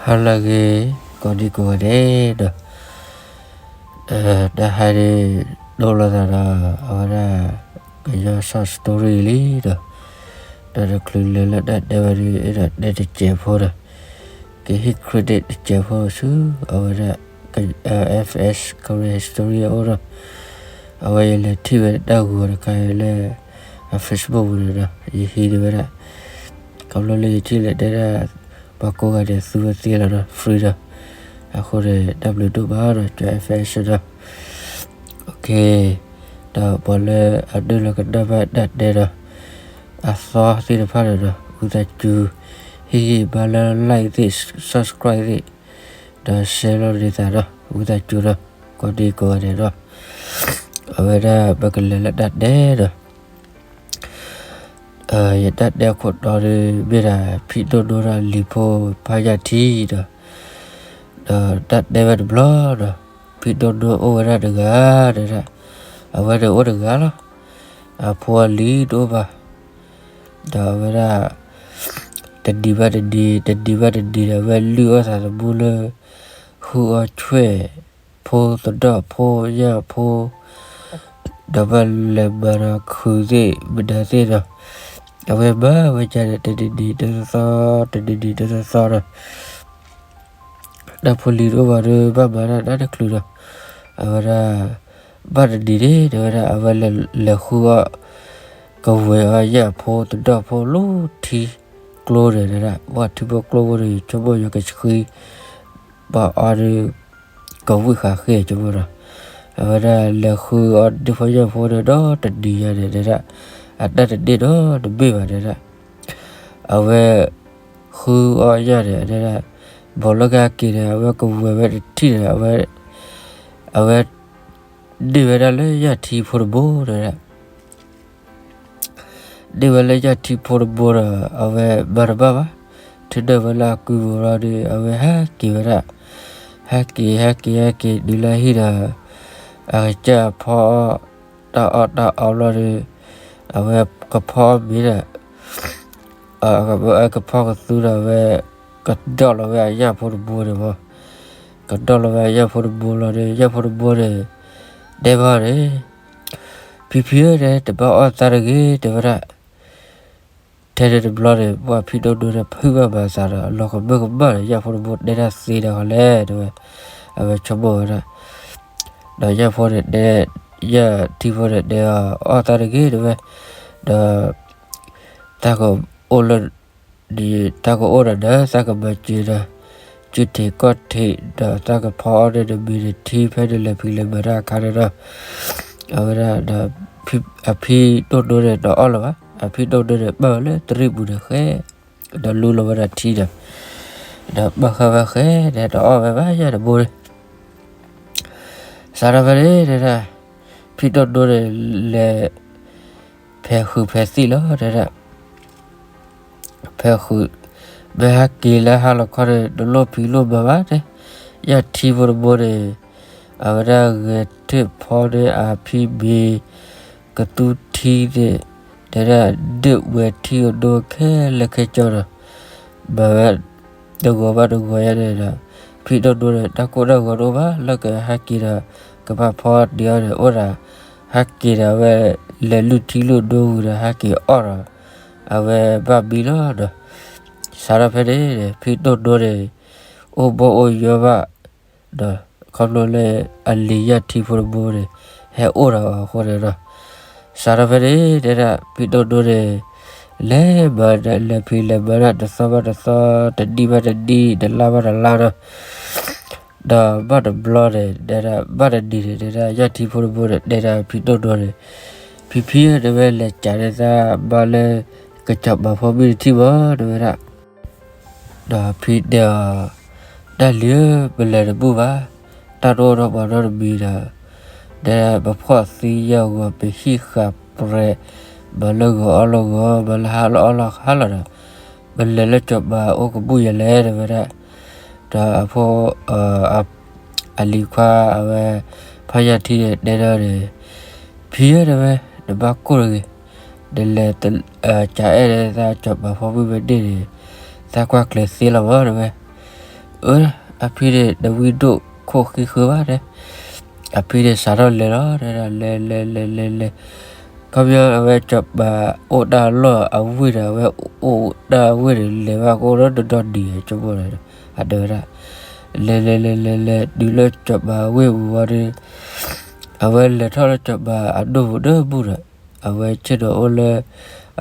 ဟါလၢအဂ့ၤ ကိးဒံကိးဂၤဒဲးဒီး, တဟါဒ် ဒိလီၤသးဒီး အဝဲဒၣ် ကညီ short story လံဒီး, ဒီးတချုးလဲၤလၢတၢ်တဲဝဲဒ် အဲၣ်ဒိးတဲတစဲးဖိဒီး, ကဟ့ၣ် credit တစဲးဖိဆူ အဝဲဒၣ် FS Karen History အအိၣ်ဒီး, အဝဲယလဲၤထံၣ်ဝဲတၢ်ဂီၤတခါလၢ အ Facebook ပူၤန့ၣ်ဒီး ယဟံးန့ၢ်ဝဲဒၣ်, ခီဖျိလၢယထံၣ်လဲၤတဲဒၣ် ပှၤကိးဂၤဒဲးသူဝဲသ့လီၤဒီး free ဒီး, အဃိန့ၣ် တၢ်ဘျုးဒိၣ်မးဒီး ကၠီ FS ဒီး, ဒီးပှၤလၢအဒိၣ်လၢကနၣ်ဘၣ်တၢ်တဲဒီး, အသီသ့ၣ်တဖၣ်န့ၣ်ဒီး ဝံသးစူၤ ဟ့ၣ်ဂံၢ်ဘါလၢ like သ့ၣ် subscribe သ့ၣ်, ဒီး share လီၤန့ၢ်သးဒီး ဝံသးစူၤဒီး ကိးဒံကိးဂၤဒဲးဒီး, အဝဲဒၣ်ပကလဲၤလၢတၢ်တဲဒီး ယတၢ်တဲခိၣ်တီဒီး မ့ၢ်ဒၣ် ဖံတိၢ်ဒိၣ်ဒီးလံၤဖိဖါယၢ်ထံဒီး, ဒီးတၢ်တဲဝဲတဘျီဒီး ဖံတိၢ်ဒိၣ်အိၣ်ဝဲဒၣ်တဂၤဒီး, အဝဲန့ၣ်အိၣ်တဂၤလီၤ. အဖိအလံၤတအိၣ်ဘၣ်. ဒီးအဝဲဒၣ် တနံၤဘၣ်တနံၤ တနံၤဘၣ်တနံၤဒီး အဝဲလုၢ်အီၣ်သးသမူလၢ ဃုအီၣ်ဆွဲၣ် ဖိသဒီၣ်ဖိညၣ်ဖိ, ဒီးဘၣ်လဲၤမၤဒီးခုးသ့ၣ်မနုၤသ့ၣ်ဒီး, အဝဲမၤဝဲဒ်န့ၣ် တနံၤနံၤတသီသီ တနံၤနံၤတသီသီဒီး, ဒီးဖိလံၤတအိၣ်ဘၣ်ဒီး ဘၣ်မၤတၢ်တချုးဒီး, အဝဲဒၣ် ဘၣ်တနံၤန့ၣ် တဲဝဲဒၣ် အဝဲလဲၤဃုအီၣ် ကဝဲၤအီၣ်ညၣ်ဖိသဒီၣ်ဖိလၢထံကျိန့ၣ်ဒၣ်, ပှၤထံဖိကျိဖိန့ၣ် ဆိကမိၣ်ယကဆှံ ပှၤအီဒီး ကဝံၣ်ဃာ်ဃ့ၢ်ဆိကမိၣ်ဒီး, အဝဲဒၣ်လဲၤဃုအီၣ်ဒ့ဖိညၣ်ဖိန့ၣ်ဒီးတနံၤညါန့ၣ်ဒၣ်, အတၢ်တန့ၢ်ဒီးတဘ့ၣ်ဘၣ်ဒၣ်, အဝဲ ဃုအီၣ်ညၣ်န့ၣ်ဒၣ်, ဘီလၢကဟဲက့ၤန့ၣ် အဝဲကဝဲၤဝဲတထံၣ်န့ၣ် အဝဲ အဝဲ န့ၢ်ဝဲဒၣ်လၢညၣ်ထံဖိတဘိန့ၣ်ဒၣ် န့ၢ်ဝဲလၢညၣ်ထံဖိတဘိဒီး အဝဲမၤတဘၣ်ဘၣ်, ထုးဒၢၣ်ဝဲလၢအကုၢ်ပူၤလီၤဒီး အဝဲဟဲက့ၤဝဲဒၣ်, ဟဲက့ၤ ဟဲက့ၤ ဟဲက့ၤတုၤလၢဟံၣ်ဒီး, အကစၢ်ဖီအီၣ်တၢ်အီၣ်တၢ်အီဘျီဒီး, အဝဲကဖီအီၣ်မ့ၤဒီး, အကဖီကသူဒီး အဝဲ ကဒီၣ်လီၤဝဲအညၣ်ဖိတဘိန့ၣ်မး, ကဒီၣ်လီၤဝဲအညၣ်ဖိတဘိလီၤဒီး ညၣ်ဖိတဘိန့ၣ် တဲဘၣ်န့ၣ်, ဖံဖံဧၢ တဘၣ်အီၣ်သးတဂ့ၤ တဲဝဲဒၣ် ထဲန့ၣ်တဘျီန့ၣ် ပှၤဖံဒိၣ်ဒိန့ၣ် ဖုးဘၣ်မၤသးဒီး လီၤကမၢကမၣ်ဒီး ညၣ်ဖိတဘိတဲတၢ်သ့ဒီးဃီလဲၣ် တဲဝဲ, အဝဲဆိကမိၣ်ဝဲဒၣ်, ဒီးညၣ်ဖိန့ၣ်တဲ, ညၣ်ထံဖိန့ၣ်တဲအီၤ အီၣ်သးတဂ့ၤ တဲဝဲ, ဒီး တၢ်ကအိၣ်လၢ တၢ်ကအိၣ်ဒီးနၤ သးကမၤစၢၤဒီး, စုထံးကီၢ်ထံးဒီး သးကဖီအီၣ်န့ၢ်နမ့ၤနထံ ဖဲနလဲၤဖံးလဲၤမၤတၢ်အခါန့ၣ်ဒီး, အဝဲဒၣ်ဒီး အဖံဒိၣ်ဒိန့ၣ်တအီၣ်လၢၤဘၣ်, အဖံဒိၣ်ဒိန့ၣ် ပာ်ဝဲလၢတရံးပူၤန့ၣ်ဃဲ, ဒီးလူလီၤဝဲဒၣ်ထံဒီး, ဒီးပာ်ဃာ်ဝဲဃဲဒီး တအီၣ်ဝဲဘၣ်ညၣ်တဘိန့ၣ် စးထီၣ်ဖဲန့ၣ်တဲဒၣ်, ဖံဒိၣ်ဒိန့ၣ်လဲၤ ဖဲးဃုာ်ဖဲးသံၣ်လီၤတဲဒၣ်, ဖဲးဃုာ်, မ့ၢ်ဟဲက့ၤလၢဟါလီၤခီန့ၣ် တလိၣ်ဖံးလိၣ်မၤဘၣ်တဲ, ညၣ်ထံဖိတဘိန့ၣ်, အဝဲဒၣ်ဂဲၤထၢၣ်ဖီန့ၢ်အဖံမ့ၤ ကသူထံန့ၣ်, တဲဒၣ် ဒၢးဝဲၤထံအဒိခဲလၢာ်ခဲဆ့ဒီး, မၤဝဲ တဂီၤဘၣ်တဂီၤယါန့ၣ်ဒီး, ဖံဒိၣ်ဒိန့ၣ် တၢ်ကိၢ်တၢ်ဂီၤတအိၣ်ဘၣ် လၢကဟဲက့ၤဒီး ကဘၣ်ဖီအီၣ်တ့ၢ်အီၣ်န့ၣ် အိၣ်ဒၣ်, ဟဲက့ၤဒီးအဝဲ လဲၤလုၢ်ထံလုၢ်ဒိဝံၤဒီး ဟဲက့ၤအီၣ်ဒီး, အဝဲဘၣ်မံလီၤဒီး, စးထီၣ်ဖဲန့ၣ် ဖံဒိၣ်ဒိန့ၣ် အိၣ်ဘီၣ်အိၣ်ယီဘၣ် ဒီးခီဖျိလၢအလံၤညၣ်ထံဖိတဘိန့ၣ် ဟဲအိၣ်ဒီးအီၤအဃိန့ၣ်ဒီး, စးထီၣ်ဖဲန့ၣ်တဲဒၣ် ဖံဒိၣ်ဒိန့ၣ် လဲၤမၤဒီး လဲၤဖံးလဲၤမၤဒၣ်တသီဘၣ်တသီ, တနံၣ်ဘၣ်တနံၣ်, တလါဘၣ်တလါဒီး, ဒီးဘၣ်တဘျီန့ၣ် တဲဒၣ် ဘၣ်တနံၤန့ၣ် တဲဒၣ် ညၣ်ထံဖိတဘိန့ၣ် တဲဒၣ်ဖံဒိၣ်ဒိန့ၣ်, ဖံဖံဧၢ တဲဝဲ လဲၤကးန့ၢ်သးဘါလၢ ကစီၤပၤဖိမုၣ်တထံၣ်မး တဲဝဲဒၣ် ဒီးဖံတဲအီၤ, တၢ်လံၤဧၢ, ပလဲၤတဘူၣ်ဘၣ်, တၢ်တအိၣ်ဒီးပှၤနီတမံၤဒီး, တဲ ပဖှီၣ်သံယာ်ဂီၤ ပဟံၣ်ဃာ်ပြဲး, မၤလၢဂီၤအီၣ်လၢဂီၤ, မၤလၢဟါလၢအီၣ်လၢဟါလီၤဒီး, ပလဲၤလၢစီၤပၤအိၣ်ကဘူၣ်ယဲလဲၣ် တဲဝဲဒၣ်. ဒီးအဖိ အလံၤခွါအဝဲ ဖါယၢ်ထံန့ၣ် တဲဒၣ်န့ၣ်, ဖံဧၢ တဲဝဲ, နဘၣ်ကိၢ်တဂ့ၤ, နလဲၤ ကးအဲၣ်ဒၣ်သးစီၤပၤဖိမုၣ်မ့ၢ်န့ၣ်န့ၣ်, သးကွၢ်ကျဲၤသ့လီၤမး တဲဝဲ. အဖံန့ၣ်တဝံဒိၣ်ခိၣ်ဃံဃုဘၣ်တဲ, အဖံန့ၣ်စးထီၣ်လဲၤလီၤ တဲဒၣ် လဲၤလဲၤလဲၤလဲၤလဲၤ, ခီပညီအဝဲစီၤပၤအိၣ်တၢ်လီၢ်အဝ့ၢ်ဒီး အဝဲအိၣ်တၢ်ဝ့ၢ်န့ၣ် လဲၤဘၣ်ကအိၣ်ဒီးတဒီနံၤ ကၠိဖိန့ၣ်, အတဲဝဲဒၣ်, လဲၤလဲၤလဲၤလဲၤလဲၤ တုၤလၢစီၤပၤဝ့ၢ်ပူၤဝံၤဒီး အဝဲလဲၤထီၣ်လၢစီၤပၤအဒိၣ်ပူၤတဘူၣ်ဒီး အဝဲဆ့ၣ်နီၤအိၣ်လၢ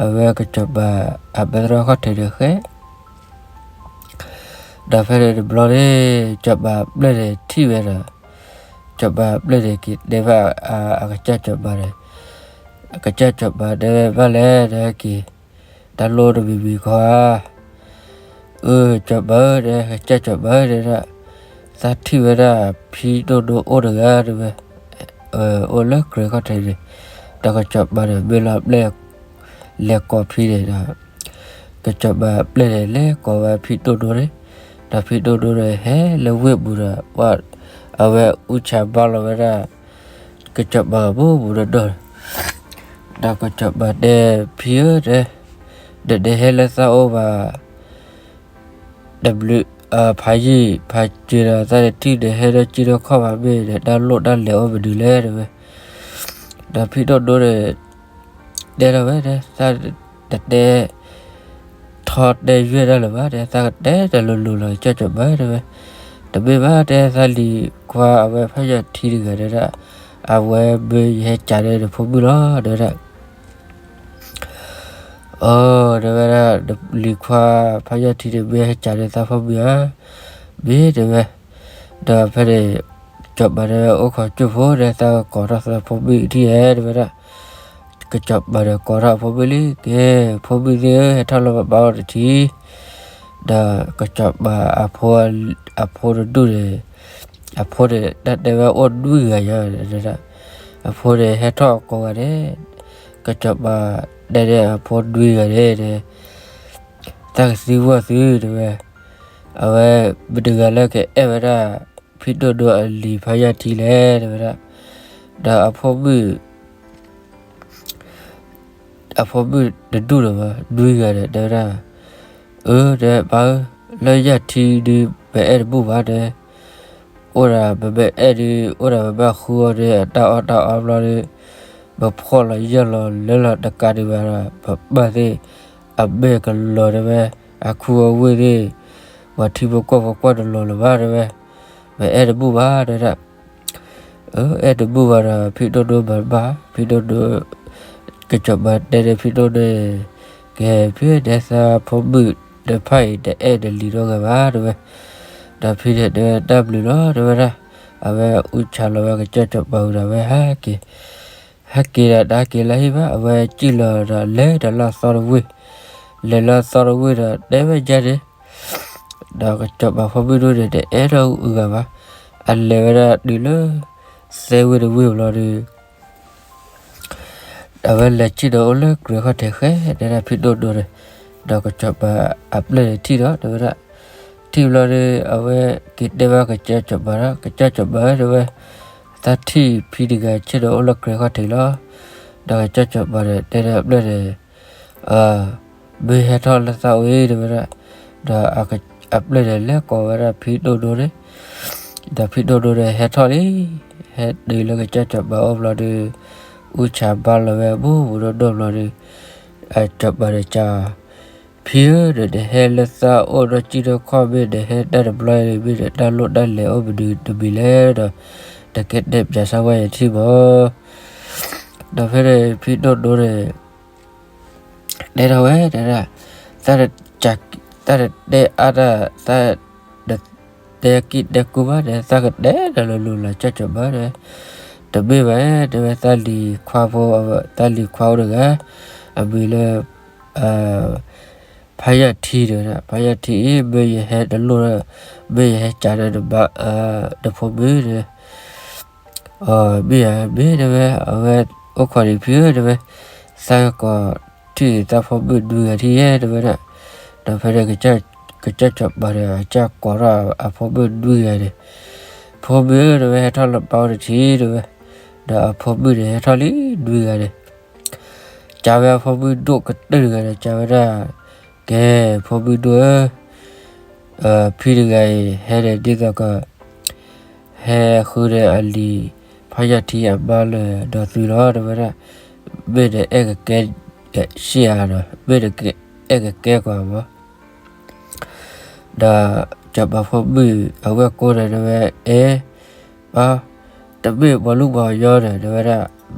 အဝဲကစီၤပၤအမဲာ်သရၣ်ခီၣ်ထံးန့ၣ်ဃဲ ဒီးဖဲန့ၣ်တဘျီန့ၣ် စီၤပၤပျဲၢ်န့ၣ်ထံၣ်ဝဲဒီး စီၤပၤပျဲၢ်န့ၣ်က့ၤတဲဘၣ်အကစၢ်စီၤပၤန့ၣ်, အကစၢ်စီၤပၤတဲဝဲဘၣ်လဲၣ် တဲက့ၤ တၢ်လိၣ်တမံၤမံၤခီဧါ, အၢ စီၤပၤဧၢ တဲ ကစၢ်စီၤပၤဧၢ တဲဒၣ်, သးထံၣ်ဝဲဒၣ်ဖံဒိၣ်ဒိၣ်အိၣ်တဂၤတဲဝဲ, အိၣ်လၢကြဲၤခီၣ်ထံးန့ၣ်, ဒီးကစီၤပၤန့ၣ်မ့ၢ်လီၤပျဲၢ် လဲၤကိးဖံန့ၣ်ဒီး ကစီၤပၤပျဲၢ်န့ၣ်လဲၤကိးဝဲဖံဒိၣ်ဒိၣ်န့ၣ်, ဒီးဖံဒိၣ်ဒိၣ်န့ၣ်ဟဲလၢဝ့ၢ်ပူၤဒီး အဝဲအူၣ်ဆါဘါလီၤဝဲဒၣ် ကစီၤပၤအမိၢ်ပူၤဒီးဒီး, ဒီးကစီၤပၤတဲ ဖံဧၢ တဲ, နတဟဲလၢသးအိၣ်ဘၣ် တဘျုး ဖးယံာ်ဖးစှၤဒီး သးတထံၣ်နဟဲဒီးစံၣ်ဒီးခီၣ်ဘၣ်မ့ၢ်ဒီး တၢ်လိၣ်တၢ်လဲၤအိၣ်ပဒုးလဲၣ်တဲဝဲ, ဒီးဖံဒိၣ်ဒိၣ်န့ၣ် တဲထီၣ်ဝဲတဲ သးတတဲ ထီတဲယွဲၢ်တၢ်လၢၤဘၣ်တဲ သးကတဲတလိၤလိၤလီၤကစၢ်စီၤပၤတဲဝဲ, တမ့ၢ်ဘၣ်တဲ သးလံၤခွါအဝဲဖးယၢၢ်ထံတဂၤတဲဒၣ်, အဝဲမ့ၢ်ယဟဲကးဒီးနဖိမုၣ်လီၤတဲဝဲဒၣ် အိ တဲဝဲဒၣ် လံၤခွါဖးယၢၢ်ထံန့ၣ် မ့ၢ်ဟဲကးဒီးသးဖိမုၣ်ဧါ, မ့ၢ်တဲဝဲ, ဒီးဖဲန့ၣ် စီၤပၤတဲဝဲ အိၣ်ခိးကၠိဖိဒီး သးကကိးထီၣ်သးဖိမုၣ်ထံၣ်ဧါတဲဝဲဒၣ်, ကစီၤပၤဒီးကိးထီၣ်အဖိမုၣ်လံ ကဲ ဖိမုၣ်သ့ၣ်ဧၢ ဟဲထီၣ်လီၤဘၣ်ဘၣ်အိၣ်တထံၣ်, ဒီးကစီၤပၤအဖိ အဖိတဒူၣ်န့ၣ် အဖိန့ၣ် တၢ်တဲဝဲအိၣ်နွံဂၤယါ, အဖိန့ၣ်ဟဲထီၣ်ကိးဂၤဒဲး, ကစီၤပၤတဲန့ၣ်အဖိနွံဂၤန့ၣ်, တၢ်ကသံကွၢ်သုတဲဝဲ, အဝဲ မတၤတဂၤလၢကအဲၣ်ဝဲဒၣ် ဖံဒိၣ်ဒိၣ်အလံၤဖးယၢၢ်ထံလဲၣ်တဲဝဲဒၣ်, ဒီးအဖိမုၣ် အဖိမုၣ်တဒူၣ်န့ၣ် နွံဂၤန့ၣ် တဲဝဲဒၣ်, အၢ တဲပၢ်ဧၢ, လၢယၢၢ်ထံဒုး ပအဲၣ်တဘူၣ်ဘၣ်တဲ, အိၣ်ဒၣ်ပမ့ၢ်အဲၣ်ဒုး အိၣ်ဒၣ်ပဘၣ်ဃုအီၤဒီး အတၢ်အီၣ်တၢ်အီဘျီဒီး ပဖှီၣ်လီၤယၢၢ်လီၤလၢလီၤတကးဒံးဘၣ်ဒီး ပပၢ်သ့ၣ် အမဲာ်ကလီၤတဲဝဲ, အခူအဝ့ၢ်သ့ၣ် ပှၤထံဖိကီၢ်ဖိကွၢ်တလီၤလၢၤဘၣ်တဲဝဲ, ပအဲၣ်တဘူၣ်ဘၣ်တဲဒၣ် အဲၣ်တဘူၣ်ဘၣ်ဒီး ဖံဒိၣ်ဒိၣ်မၤတဘၣ်, ဖံဒိၣ်ဒိၣ် ကစီၤပၤတဲဒီးဖံဒိၣ်ဒိၣ်န့ၣ်, ကဲ ဖံတဲသးဖိမုၣ်တဖၣ်အံၤ တအဲၣ်တလံၤနီတဂၤဘၣ်တဲဝဲ, ဒီးဖံန့ၣ်တဲဝဲတၢ်ဘျုးလီၤတဲဝဲဒၣ်, အဝဲအူၣ်ဆါလီၤဝဲကစၢ်စီၤပၤဝံၤဒီး အဝဲဟဲက့ၤ ဟဲက့ၤဒီးတဟဲက့ၤလၢဟံၣ်ဘၣ်, အဝဲစံၣ်လီၤဒီးလဲၤဒီးလၢအသီတဝ့ၢ်, လဲၤလၢအသီတဝ့ၢ်ဒီးတဲဝဲဒ်န့ၣ်, ဒီးကစီၤပၤဖိမုၣ်ဒိၣ်န့ၣ် တအဲၣ်ထီၣ်အဂၤဘၣ်, အလဲၤဝဲဒၣ်တုၤလၢ သဲဝ့ၢ်တဝ့ၢ်ဘျီဒီး အဝဲလဲၤစံၣ်ဒီးအိၣ်လၢကြဲၤခီၣ်ထံးဃဲ တဲဒၣ်ဖံဒိၣ်ဒိၣ်န့ၣ်, ဒီးကစီၤပၤအပျဲၢ်န့ၣ်ထံၣ်ဒီး တဲဝဲဒၣ်, ထံၣ်ဘျီဒီး အဝဲက့ၤတဲဘၣ်ကစၢ်စီၤပၤဒီး ကစၢ်စီၤပၤဧၢ တဲဝဲ, သးထံၣ်ဖံတဂၤစံၣ်ဒီးအိၣ်လၢကြဲၤခီၣ်ထံးလီၤ. ဒီးကစၢ်စီၤပၤန့ၣ် တဲဒီးအပျဲၢ်န့ၣ် မ့ၢ်ဟဲထီၣ်လၢသးအိၣ်အံၤ တဲဝဲဒၣ်, ဒီးအပျဲၢ်န့ၣ် လဲၤကိးဝဲဒၣ်ဖံဒိၣ်ဒိၣ်န့ၣ်, ဒီးဖံဒိၣ်ဒိၣ်န့ၣ် ဟဲထီၣ်လံ, ဟဲတုၤလၢကစၢ်စီၤပၤအိၣ်ဘျီဒီး အူၣ်ဆါဘါလီၤဝဲအမိၢ်ပူၤဒီးဒီဘျီဒီး အစီၤပၤန့ၣ်စံး, ဖံဧၢ နဟဲလၢသးအိၣ်ဒီးစံၣ်ဒီးခီၣ်မ့ၢ် နဟဲတၢ်တဘျီအံၤမ့ၢ်ဒီး တၢ်လိၣ်တၢ်လဲၤအိၣ်မနုၤတမံၤလဲၣ်ဒီး နကတဲပၠးစၢ်ဝဲယထံၣ်မီၢ်. ဒီးဖဲန့ၣ် ဖံဒိၣ်ဒိၣ်န့ၣ် တဲထီၣ်ဝဲ တဲဒၣ်, သးတတဲအါတၢ် သးတတဲကံၢ်တဲကူဘၣ်ဒီး သးကတဲတၢ်လိၤလိၤလီၤ ကစၢ်စီၤပၤဒီး, တမ့ၢ်ဘၣ် တဲဝဲ သးလံၤခွါဖိ သးလံၤခွါအိၣ်တဂၤ အမံၤလၢ ဖါယၢ်ထံတဲဝဲဒၣ်, ဖါယၢ်ထံအံၤ မ့ၢ်ယဟဲတလိၣ်ဒီး မ့ၢ်ယဟဲကးဒီး နဖိမုၣ်ဒီး အမ့ၢ်ဧါ မ့ၢ်တဲဝဲ အဝဲအိၣ်ခိးန့ၣ်ဖံဧၢတဲဝဲ, သးကကိးထံၣ်သးဖိမုၣ်နွံဂၤထံၣ်ယဲတဲဝဲဒၣ်, ဒီးဖဲန့ၣ် ကစၢ်စီၤပၤန့ၣ် အစံးကိးထီၣ်အဖိမုၣ်နွံဂၤန့ၣ်, ဖိမုၣ်ဧၢတဲဝဲ ဟဲထီၣ်လၢပၢ်အိၣ်တထံၣ်တဲဝဲ, ဒီးအဖိမုၣ်န့ၣ် ဟဲထီၣ်လံနွံဂၤန့ၣ် ကးဝဲအဖိမုၣ်ဒိၣ်ကတၢၢ်တဂၤဒီး ကးဝဲဒၣ်, ကဲ ဖိမုၣ်ဒိၣ်ဧၢ, ဖံတဂၤအံၤ ဟဲန့ၣ်ဒ်သိးက ဟဲဃုန့ၢ်အလံၤဖါယၢ်ထံအမါလၢာ်ဒီးသုလီၤ တဲဝဲဒၣ်, မ့ၢ်နအဲၣ်ကကဲ ရှံၣ်ဧါဒီး မ့ၢ်နအဲၣ်ကကဲကွၢ်မး ဒီးစီၤပၤဖိမုၣ်အဝဲၢ်ကိန့ၣ်တဲဝဲ, အဲ ပၢ်, တမ့ၢ်ပှၤလူၢ်ပှၤကညီန့ၣ် တဲဝဲဒၣ်,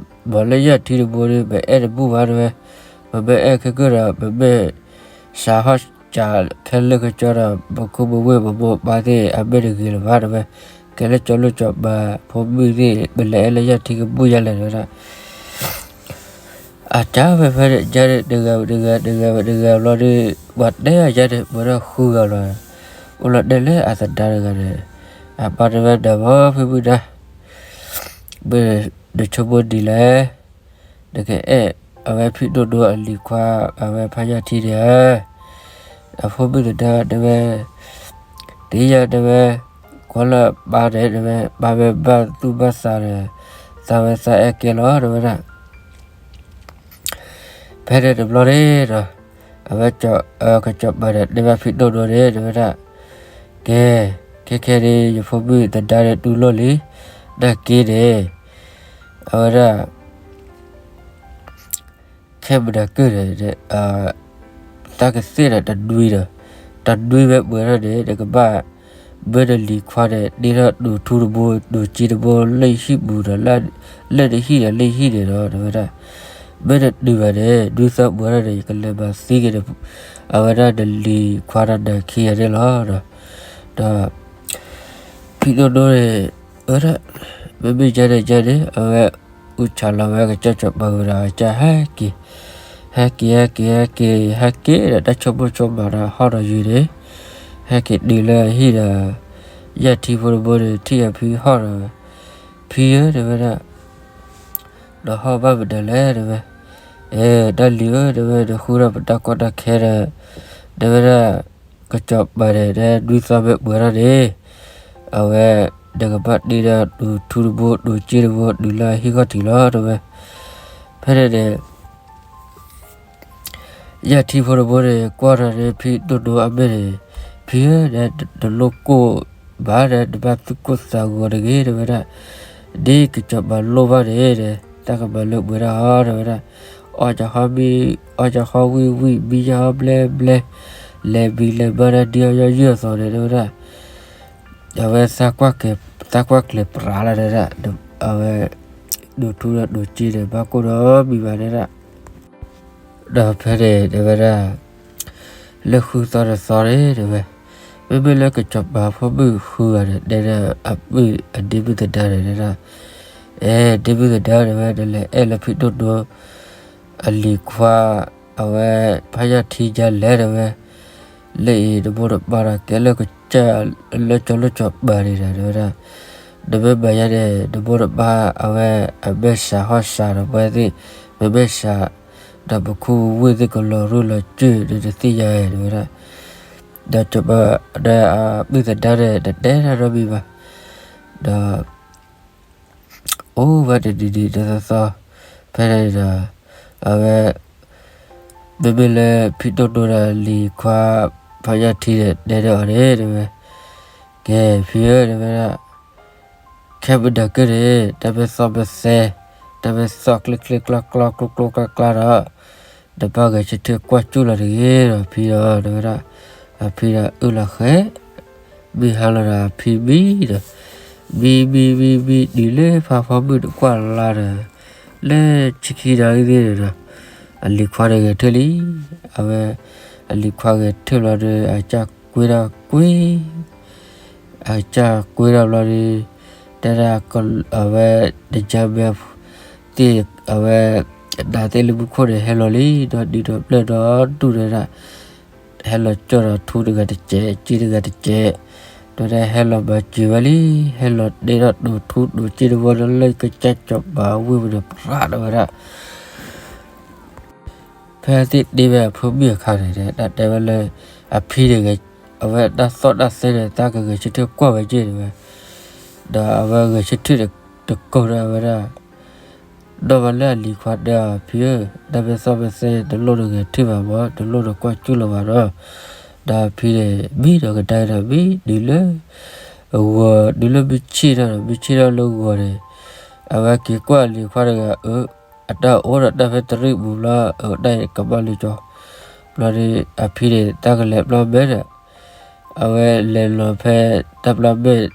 မ့ၢ်လၢယၢ်ထံတဘိဒီး ပအဲၣ်တဘူၣ်ဘၣ်တဲဝဲ, ပမ့ၢ်အဲၣ်ခဲကၢၢ်ဒီး ပမ့ၢ်စးဟီၣ်စးခဲလၢာ်ခဲဆ့ဒီး ပခိၣ်ပဝ့ၢ်ပမိၢ်ပပၢ်သ့ၣ် အမ့ၢ်တဂ့ၤလၢၤဘၣ်တဲဝဲ, ကဲလၢကၠီလူၢ်စီၤပၤဖိမုၣ်သ့ၣ် ပလဲၤအဲၣ်လၢယၢ်ထံကဘူၣ်ယဲလဲၣ်တဲဝဲဒၣ် အကၢ်ဝဲဖဲန့ၣ် ယဲန့ၣ် တဂၤဝဲတဂၤ တဂၤဝဲတဂၤဘျီဒီး ပှၤတဲအယဲန့ၣ် ပှဲၤထီၣ်ဃုဂၤလီၤ, အိၣ်လီၤတဲာ်လၢအသဒါတဂၤန့ၣ်, အပၢ်တဲဝဲဒၣ် မ့ၢ်ဖံမုၣ်ဒါ, မ့ၢ်နဆိကမိၣ်ဒ်လဲၣ်, နကအဲၣ်အဝဲဖံတိၢ်ဒိအလံၤခွါ အဝဲဖါယၢ်ထံန့ၣ်ဧါ, အဖိမုၣ်သဒါတဲဝဲ, သ့ၣ်ညါတဲဝဲ, ကွၢ်လၢပၢ်န့ၣ်တဲဝဲ ပၢ်မ့ၢ်ဘၣ်သူၣ်ဘၣ်သးဒီး သးဝဲသးအဲၣ်ကဲလီၤတဲဝဲဒၣ် ဖဲန့ၣ်တဘျီန့ၣ်ဒီး အဝဲကစီၤပၤန့ၣ် တဲဘၣ်ဖံတိၢ်ဒိန့ၣ် တဲဝဲဒၣ်, ကဲ, ခဲခဲန့ၣ် ယဖိမုၣ်သဒါန့ၣ်တူၢ်လိာ်လံ, နာ်က့န့ၣ် အဝဲဒၣ် ခဲမုၢ်နၤကၢၢ်န့ၣ် တၢ်ကသ့ၣ်ဒီးတနွံဒီး တနွံဝဲပှဲၤထီၣ်န့ၣ် နကဘၣ် မ့ၢ်နလံၤခွါန့ၣ် တ့ထီၣ်ဒိၣ်ထူတဘိ ဒိၣ်စ့တဘိ လၢယဟံၣ်ပူၤဒီး လၢနဟံၣ်ဒီးလၢယဟံၣ်န့ၣ်ဒီး တဲဝဲဒၣ်, မ့ၢ်နတုၤဘၣ်န့ၣ် နွံသီပှဲၤထီၣ်န့ၣ် ယကလဲၤမၤသံက့ၤ အဝဲဒၣ်နလံၤခွါဒီးနၤခံဂၤန့ၣ်လီၤ. ဒီး ဖံတိၢ်ဒိန့ၣ် အဝဲဒၣ် မ့မ့ၢ်ယဲန့ၣ်ယဲန့ၣ် အဝဲအူဆၣ်လီၤဝဲကစၢ်စီၤပၤဝံၤဒီး အကစၢ်ဟဲက့ၤ, ဟဲက့ၤ ဟဲက့ၤ ဟဲက့ၤ ဟဲက့ၤဒီး တၢ်ဆိကမိၣ်ဆိကမးဒီးဟီၣ်ဒီးယုာ်န့ၣ် ဟဲက့ၤတုၤလၢအဟံၣ်ဒီး ယၢ်ထံဖိတဘိန့ၣ် ထံၣ်အဖံဟီၣ်ဒီး ဖံဧၢ တဲဝဲဒၣ် နဟီၣ်ဘၣ်မနုၤလဲၣ် တဲဝဲ, အဲ တၢ်လံၤဧၢ တဲဝဲ နဃုထီၣ်ပတၢ်ကီတၢ်ခဲဒီး တဲဝဲဒၣ် ကစီၤပၤန့ၣ် နွံသီမ့ၢ်ပှဲၤထီၣ်န့ၣ် အဝဲ နကဘၣ်တ့ဒီးဒိၣ်ထူတဘိ ဒိၣ်စ့တဘိ တုၤလၢအဟံၣ်ခီၣ်ထံးလီၤ တဲဝဲ. ဖဲန့ၣ်န့ၣ် ယၢ်ထံဖိတဘိန့ၣ် ကွၢ်ထီၣ်န့ၣ် ဖံတိၢ်ဒိအမ့ၢ်န့ၣ်, ဖံဧၢ နလိၣ်ကိၢ်ဘၣ်ဒီး နဘၣ်သူၣ်ကိၢ်သးဂီၤတဂ့ၤ တဲဝဲဒၣ်, ဒ်ကစီၤပၤလိၣ်ဘၣ်န့ၣ် တၢ်ကမၤလၢပှဲၤဒၣ်အီၤ တဲဝဲဒၣ်, အီၣ်ကဟီမံ, အီၣ်ကဟီဝံၣ်ဝံၣ် မံယဟီဘျဲဘျဲ, လဲၤမံလဲၤမၤဒၣ်ဒ်အီၤယီၤယုၢ်အသိးန့ၣ် တဲဝဲဒၣ် အဝဲ သးကွၢ်ကျဲၤပြးလီၤ တဲဝဲဒၣ်, အဝဲ ဒိၣ်ထူဒီးဒိၣ်စ့န့ၣ် ဘၣ်ကိၢ်ဒီးမံဘၣ် တဲဝဲဒၣ်. ဒီးဖဲန့ၣ် တဲဝဲဒၣ် လၢဃုသီတသီန့ၣ် တဲဝဲ, မ့မ့ၢ်လၢကစီၤပၤဖိမုၣ်ဃုဂၤန့ၣ် တဲဒၣ်အပုၢ်အဒ့မုၣ်သဒါန့ၣ် တဲဒၣ်, အဲ ဒ့မုၣ်သဒါ တဲဝဲ နလဲၤအဲၣ်လၢဖံတိၢ်ဒိ အဝဲ ဖါယၢ်ထံဒ်လဲၣ် တဲဝဲ, လၢအံၤ နမိၢ်နပၢ်ဒီးကဲလၢကစၢ်လၢကၠီလိၣ်ကၠီပၤန့ၣ်ဒီး တဲဝဲဒၣ်, နမ့ၢ်မၤယါန့ၣ် နမိၢ်နပၢ်အဝဲ အမဲာ်ဆှးဟီၣ်ဆှးဒီးပှၤသ့ၣ်, ပမဲာ်ဆှး ဒီးပခူပဝ့ၢ်သ့ၣ်ကလီၤရူၢ်လီၤစၢၢ် နတသ့ၣ်ညါဧါ တဲဝဲဒၣ်. ဒီးစီၤပၤဒီးအပုၢ်သဒါန့ၣ် တတဲတၢ်နီတမံၤဘၣ်. ဒီး အိၣ်ဝဲတနံၤနံၤတသီသီ ဖဲန့ၣ်ဒီး အဝဲ မ့မ့ၢ်လၢဖံတိၢ်ဒိဒီးလံၤခွါ ဖါယၢ်ထံန့ၣ် တဲန့ၢ်အီၤန့ၣ် တဲဝဲ, ကဲ ဖံဧၢ တဲဝဲဒၣ်, ခဲမုၢ်နၤကၢၢ်န့ၣ် တၢ်မ့ၢ်သီမ့ၢ်သဲ, တၢ်မ့ၢ်သီကျ့ကျ့ကျီကျီ ကျိကျိကျါကျါဒီး နဘၣ်ဂဲၤဆၢထၢၣ်ကွၢ်ကၠူၣ်လီၤတဂ့ၤဒီး ဖံဒီး တဲဝဲဒၣ်. အဖံဒီးအုၣ်လီၤဃဲ မံဟါလီၤဒီး အဖံမံဒီး မံမံမံမံ တုၤလၢဖါဖီမုၣ်တကွၢ်လါဒီး လၢဆံခံနၣ်ရံၣ်သ့ၣ်န့ၣ်ဒီး အလံၤခွါန့ၣ်ဂဲၤထၢၣ်လံ. အဝဲ အလံၤခွါဂဲၤထၢၣ်ဘျီဒီး အကစၢ်ကွ့ထီၣ်ကွ့ အကစၢ်ကွ့ထီၣ်ဘျီဒီး တဲဒၣ် အဝဲ တကၢ်မဲာ်သ့ၣ် အဝဲ နၤသ့ၣ်လၢမူခိၣ်န့ၣ် ဟဲလီၤလံ ဒီးဒုးဒီးပျၢၢ်ဒီးဒူၣ်ဒီးဒၣ် ဟဲလီၤကၠီၣ်ဒီးထူတဂၤတစဲး စ့တဂၤတစဲး ဒီးဒၣ်ဟဲလီၤမၤစၢၤဝဲလံ. ဟဲလီၤတဲထီၣ်ဒိၣ်ထူဒိၣ်စ့တဝီဒီး လၢကစၢ်စီၤပၤဝ့ၢ်ပူၤန့ၣ် ပြးဒီးဝဲဒၣ် ဖဲသ့ၣ်တ့ဝဲအဖိမုၣ်အခါန့ၣ် တၢ်တဲဝဲလၢ အဖံန့ၣ် အဝဲတၢ်သီၣ်တၢ်သဲန့ၣ် တၢ်ကဂဲၤဆၢထၢၣ်ကွၢ်ဝဲက့ၤတဲဝဲ, ဒီးအဝဲဂဲၤဆၢထၢၣ်တကိးဒီးအဝဲဒၣ် ဒီးဝဲလၢအလံၤခွါတဲအီၤ ဖံဧၢ, တၢ်မ့ၢ်သီၣ်မ့ၢ်သဲ တလိၣ်နဂဲၤထၢၣ်ဘၣ်မး တလိၣ်နကွၢ်ကၠူၣ်လၢၤဘၣ်ဒီး ဒီးဖံန့ၣ် မံဒီးကဒါက့ၤဒီး မံဒုးလၢ ဂီၤ ဒုးလၢမုၢ်ဆ့ၣ်ထီၣ်ဒီး မုၢ်ဆ့ၣ်ထီၣ်လၢဂီၤန့ၣ်, အဝဲက့ၤကွၢ်လံၤခွါတဂၤအၢ, အတၢ်အိၣ်ဒီးတၢ်ဖဲတရံးပူၤဘျီ အတၢ်ကမၣ်လၢကၠီ, ဘျီဒီး အဖံန့ၣ် တၢ်ကလဲၤပျီမဲာ်ဒီး အဝဲလဲၤလီၤဖဲတၢ်ပျီမဲာ်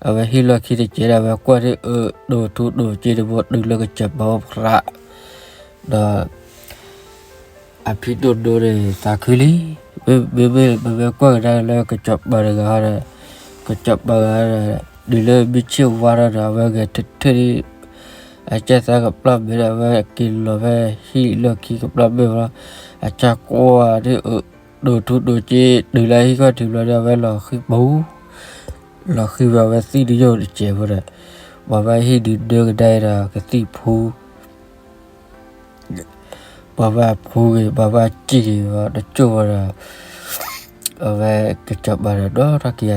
အဝဲဟံၣ်လီၢ်ခံတစဲးဒီး အဝဲကွၢ်ဒ်အၢ တိၢ်ထူတိၢ်စ့တဘိတုၤလၢကစၢၢ်ပၤအိၣ်ဖျး, ဒီး အဖံဒိၣ်ဒိန့ၣ်သးခုလံ, မ့မ့ၢ်ပမ့ၢ်ကွၢ်ကဒါလၢကစၢၢ်ပၤတဂၤဒီး, ကစၢၢ်ပၤဂၤဒီး တုၤလၢမုၢ်ဆ့ၣ်ဝါထီၣ်ဒီး အဝဲဂဲၤထၢၣ်ထၢၣ်ဒ် အကၢ်သးကပျီမဲာ်ဒီး အဝဲက့ၤလီၤဖဲဟံၣ်လီၢ်ခံကပျီမဲာ်ဘျီ, အကၢ်ကွၢ်ဒ်အၢ တိၢ်ထူတိၢ်စ့ တုၤလၢဟံၣ်ခီၣ်ထံးဘျီဒီး အဝဲလီၤဃံၤပူၤ, လီၤဃံၤဝဲအဝဲသံၣ်တယိၣ်တစဲးဖိဒီး, ပှၤဘၣ်ဟံၣ်ဒုးဒၢကဒါဒီးကသံၣ်ဖူ ပှၤဘၣ်ဖူဂ့ၤ ပှၤဘၣ်စံၣ်ဂ့ၤ တစိၢ်ဖိဒီး အဝဲကစၢၢ်ပၤဒီးနီၣ်ထီၣ်က့ၤအသးလီၤ.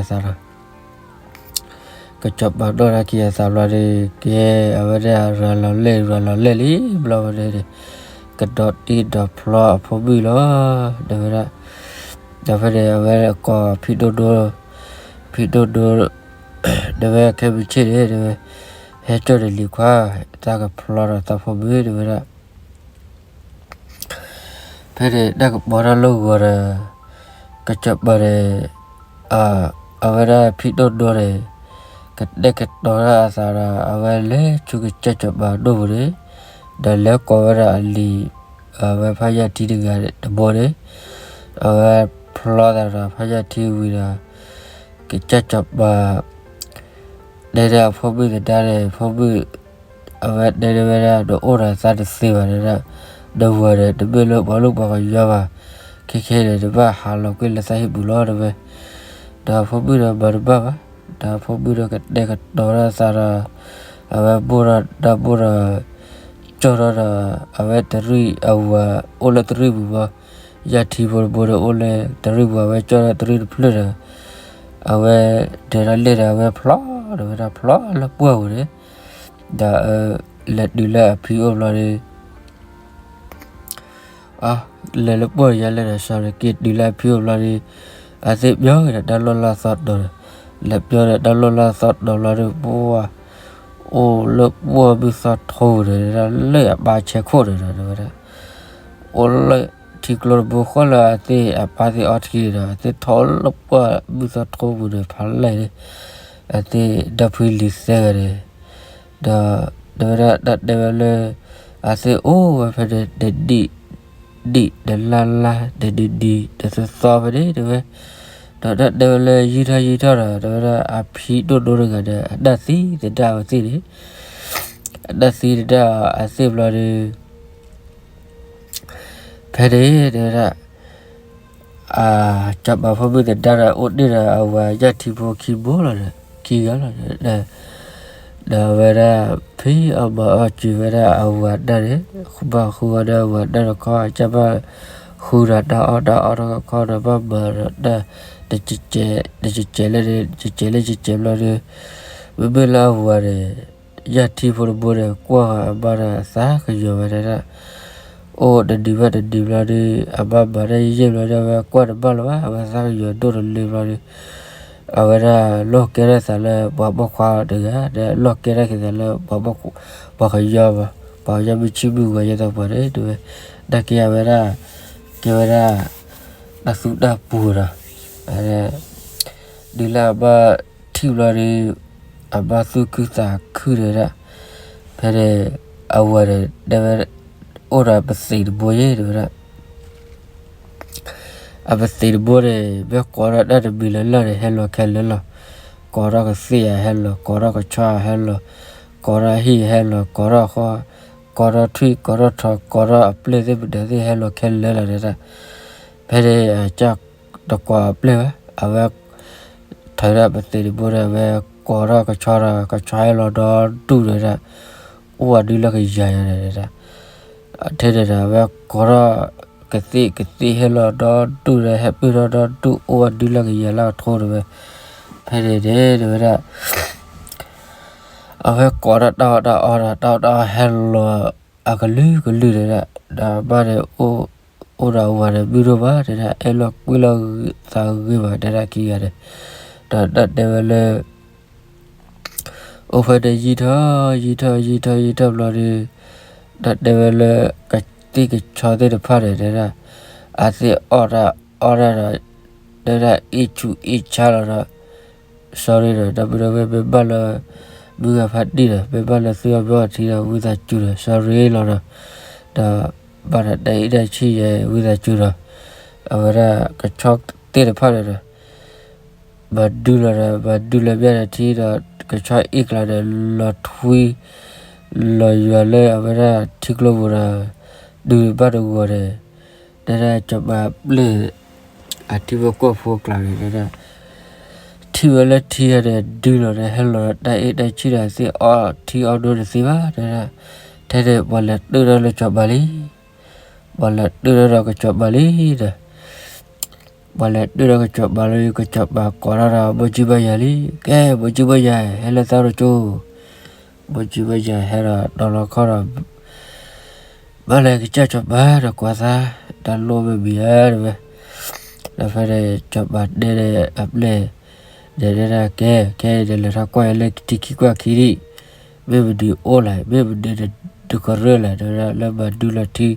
ကစၢၢ်ပၤနီၣ်ထီၣ်က့ၤအသးဘျီဒီး ကဲ အဝဲဒၣ်ရၤလီၤလဲၢ် ရၤလီၤလဲၢ်လံဘျီဝဲန့ၣ်, ကဒီးတ့ဒီးဖျီအဖိမုၣ်လီၤ, တဲဝဲဒၣ်, ဒီးဖဲန့ၣ် အဝဲကိးဖံဒိၣ်ဒိ ဖံဒိၣ်ဒိ တဲဝဲ ခဲမုၢ်ဆ့ၣ်န့ၣ် တဲဝဲ, ဟဲကၠီၣ်ဒီးလံၤခွါ, တၢ်ကဖျီဒီးသးဖိမုၣ် တဲဝဲဒၣ် ဖဲန့ၣ်တၢ်ကပီၤထီၣ်လၢဂီၤဒီး ကစၢၢ်ပၤန့ၣ် အဝဲဒၣ်ဖံဒိၣ်ဒိန့ၣ် ကတဲာ်ကတီၤထီၣ်အသးဒီး အဝဲလဲၤဆူကစၢၢ်ပၤဒိၣ်ပူၤန့ၣ်, ဒီးလဲၤကိးဝဲဒၣ်အလံၤ အဝဲဖးယၢ်ထံတဂၤတဘိန့ၣ်, အဝဲဖျီသးဒီးဖးယၢ်ထံဝံၤဒီး ကစၢၢ်ပၤ တဲဒၣ်အဖိမုၣ်သဒါန့ၣ် ဖိမုၣ် အဝဲတဲဒၣ်ဝဲဒၣ် နအိၣ်ဒီးသးတသ့ဘၣ်ဒၣ်, နဝၤဒီး တမ့ၢ်လၢပှၤလိၣ်ပှၤကညီဘၣ်, ခဲခဲန့ၣ် နဘၣ်ဟးလီၤကွံာ်လၢသးဟံၣ်ပူၤလီၤ တဲဝဲ, ဒီးဖိမုၣ်ဒီးမၤတဘၣ်ဘၣ်, ဒီးဖိမုၣ်ဒီးကတဲာ်ကတီၤထီၣ်သးဒီး အဝဲဘိၣ်ထီၣ်တၢ်ဘိၣ်ဒီး ကၠီၣ်ထီၣ်ဒီး အဝဲတရံးအဝၤအိၣ်လၢတရံးပူၤဘၣ်, ယၢ်ထံဖိတဘိဒီးအိၣ်လၢတရံးပူၤ အဝဲကၠီၣ်ထီၣ်တရံးတဖျၢၣ်ဒီး အဝဲဒဲးထီၣ်လ့ၣ်ဒီး အဝဲဖျီဒီးဝဲဒၣ်ဖျီလၢပှၢ်ပူၤန့ၣ်, ဒီး လဲၤတုၤလၢအဖံအိၣ်ဘျီဒီး လဲၤလၢပှၢ်ယါလဲၣ်ဒီး စီၤရက့ၤ တုၤလၢအဖံအိၣ်ဘျီဒီး အသ့ၣ်ပျီဒီးတၢ်လီၢ်လၢအသီတီၤဒီး လဲၤပျီဒီးတၢ်လီၢ်လၢအသီတီၤဘျီဒီး ပှၤ အိၣ်လၢပှၢ်မုၢ်သီထိဒီး လၢအပၢ်ဆဲးခိၣ်ဒီး တဲဝဲဒၣ် အိၣ်လၢထံကျိတဘိဃီလၢအသ့ၣ်အပၢ်သ့ၣ်အီထံဒီး အသ့ၣ်ထီၣ်လၢပှၢ်မုၢ်သီထိပူၤဒီး ဖးလဲၢ်န့ၣ် အသ့ၣ်ဒီဖုလံၤသၢဂၤန့ၣ် ဒီး တဲဝဲဒၣ်တၢ်တဲဝဲလၢ အသ့ၣ်အိၣ်ဝဲဖဲန့ၣ် တနံၣ်နံၣ် တလါလါ တနံၤနံၤတသီသီဖဲန့ၣ် တဲဝဲ, ဒီးတၢ်တဲဝဲလၢယံာ်ထီၣ်ယံာ်ထီၣ်ဒီး တဲဝဲဒၣ်အဖံဒိၣ်ဒိၣ်တဂၤဒီး အတၢ်သံသဒၣ်ဝဲသ့ၣ်န့ၣ်, အတၢ်သံသဒၣ်အသ့ၣ်ဘျီဒီး ဖဲန့ၣ် တဲဝဲဒၣ် ကၠီၤပၤဖိမုၣ်သဒါဒီး အိၣ်တ့ၢ်ဒီးအဝၤယၢ်ထံဖိခံဘိလီၤဒီး ခံဂၤလီၤဒီး ဒီးအဝဲဒၣ် ဖံအီၣ်မၤအီၣ်စၢၤဝဲဒၣ်အဝၤတၢ်န့ၣ် ဘၣ်ဃုအီၣ်ဒီးအဝၤတၢ်တခီ အကဘၣ်ဃုဒီးတၢ်အီၣ်တၢ်အီတခီဒီး ဘၣ်မၤဒီးတၢ် တကဲးကဲးလၢ တကဲးလၢကဲးဘျီဒီး မ့မ့ၢ်လၢအဝၤန့ၣ် ယၢ်ထံဖိတဘိန့ၣ် ကွၢ်အမါဒီးသးကယီၤဝဲဒၣ် အိၣ်တနံၤဘၣ်တနံၤဘျီဒီး အမါမၤတၢ်ယဲၢ်ဘျီဒီး အဝဲကွၢ်တဘၣ်လၢၤဘၣ် အဝဲသးကယီၤဒိၣ်တလၢဘျီဒီး အဝဲဒၣ်လီၢ်ကဲထီၣ်သးလၢပှၤပိာ်ခွါတဂၤ ဒီးလီၢ်ကဲထီၣ်က့ၤသးလၢ ပှၤကညီဘၣ် ပှၤကညီမုၢ်ဆံမုၢ်ဂီၤယဲၢ်သပှၢ်န့ၣ် တဲဝဲ တၢ်ကဲအဝဲဒၣ် ကဲဝဲဒၣ် တၢ်သူတၢ်ပူၤဒီး တုၤလၢအဘၣ်ထံၣ်ဘျီဒီး အဘၣ်သူၣ်ခုသးခုဒီးဒၣ် ဖဲန့ၣ် အဝၤန့ၣ် တဲဝဲ အိၣ်ဒီးပသံးတဘိယဲၢ်တဲဝဲဒၣ် အပသံးတဘိန့ၣ် မ့ၢ်ကိးထီၣ်တၢ်တမံၤလၢ်လၢ်န့ၣ် ဟဲလီၤခဲလၢာ်လီၤ. ကိးထီၣ်ကသ့ၣ်ဧါ ဟဲလီၤ, ကိးထီၣ်ကဆီဧါ ဟဲလီၤ, ကိးထီၣ်ဟံၣ်ဟဲလီၤ, ကိးထီၣ်ဃီ, ကိးထီၣ်ထွံၣ် ကိးထီၣ်ထိး ကိးထီၣ်အပျဲၢ်သ့ၣ်မနုၤသ့ၣ် ဟဲလီၤခဲလၢာ်လီၤဒၣ်. ဖဲန့ၣ် အကစၢ်တကိးအပျဲၢ်ဘၣ်, အဝဲ ထီၣ်ဒၣ်ပသံးတဘိဒီး အဝဲကိးထီၣ်ကဆီဒီး ကဆီဟဲလီၤဒီဒူၣ်ဒီးဒၣ်, အိၣ်ဝဲဒုလၢကယၤယၤဒီးဒၣ်. ထဲန့ၣ်ဒီး အဝဲကိးထီၣ်ကသ့ၣ်, ကသ့ၣ်ဟဲလီၤဒီဒူၣ်ဒီး ဟဲပၢၢ်ထီၣ်ဒီဒူၣ် အိၣ်ဝဲဒုလၢကယၤလၢအထိဒီးဝဲ. ဖဲန့ၣ်န့ၣ် တဲဝဲဒၣ် အဝဲကိးထီၣ်တၢ်အီၣ်တၢ်အီဒီး တၢ်အီၣ်တၢ်အီဟဲလီၤအကလုာ်ကလုာ်ဒီးဒၣ်, ဒီးအမါန့ၣ်အိၣ် အိၣ်ဒီးအဝၤဒီးမုၢ်ဒိၣ်မး တဲဒၣ် အဲၣ်လီၤကွံလီၤသးဂ့ၤမး တဲဒၣ်ခံဂၤန့ၣ်, ဒီးတၢ်တဲဝဲလၢ အိၣ်ဖဲန့ၣ်ယံာ်ထီၣ် ယံာ်ထီၣ် ယံာ်ထီၣ် ယံာ်ထီၣ်ဘျီဒီး တၢ်တဲဝဲလၢ ကသ့ၣ်ကဆီသ့ၣ်တဖၣ်န့ၣ် တဲဒၣ် အသ့ၣ်အီၣ်တၢ်အီၣ်တၢ်ဒီး တဲဒၣ်အ့ၣ်ဆူၣ်အ့ၣ်ဆါလီၤဒီး sorry ဒီး ဒီပုၢ်ဒီဝဲၢ် မ့ၢ်ဘၣ်လၢ မုၢ်ဂၤဖးဒံၣ်ဒီး မ့ၢ်ဘၣ်လၢသုအီၣ်မ့ၢ်အီထံဒီး ဝံသးစူၤဒီး sorry လီၤဒီး ဒီးဘၣ်ဒီးတၢ်အ့ၣ်တၢ်ဆံၣ်ယဲ ဝံသးစူၤဒီး အဝဲဒၣ်ကဆီသ့ၣ်တဖၣ်န့ၣ်ဒီး မၤဒုလီၤဒီး မၤဒုလၢမ့ၢ်ဒီးထံဒီး ကဆီအ့ၣ်ကျါဒီး လီၤထွံ လီၤယွၤလၢအဝဲဒၣ်ထံကျိပူၤဒီး ဒုးဘၣ်တဂီၤန့ၣ် တဲဒၣ်စီၤပၤပျဲၢ် အထံဖိကီၢ်ဖိကျါန့ၣ် တဲဒၣ် ထံၣ်ဝဲလၢထံဂၤန့ၣ် ဒုလီၤဒီး ဟဲလီၤဒီးတၢ်အ့ၣ်တၢ်ဆံၣ်ဒီး သ့ၣ်အီၣ်ထံအီၣ်နိတသ့ဘၣ် တဲဒၣ် ထဲန့ၣ် ပှၤလဲၤတၢၢ်ထီၣ်လၢစီၤပၤလံ ပှၤလဲၤတၢၢ်ထီၣ်ဒီးကစီၤပၤလံဒီး ပှၤလဲၤတၢၢ်ထီၣ်ကစီၤပၤလံ ကစီၤပၤကိးထီၣ်ဒီး ဘိၣ်ကံဘၣ်ယၤလံ, ကဲ ဘိၣ်ကံဘၣ်ယၤ ဟဲလၢသးတကၠိ, ဘိၣ်ကံဘၣ်ယၤဟဲဒီးတီၤလီၤခီၣ်ဒီး ဘၣ်လဲၤကစၢ်စီၤပၤဒီးကွၢ်သး တၢ်လိၣ်မ့ၢ်မံၤဧါတဝဲ, ဒီးဖဲန့ၣ် စီၤပၤတဲဒီးအပျဲၢ် ဒီးတဲဒၣ်ကဲ ခဲအံၤဒီးလဲၤထီၣ်ကွၢ်ယၤလၢထံခံကွၢ်ခံဒံး, မ့ၢ်မနုၤအိၣ်လဲၣ် မ့ၢ်မနုၤတကရၢၢ်လဲၣ် တဲဝဲဒၣ်လၢမၤဒုလီၤထံ, ဒီး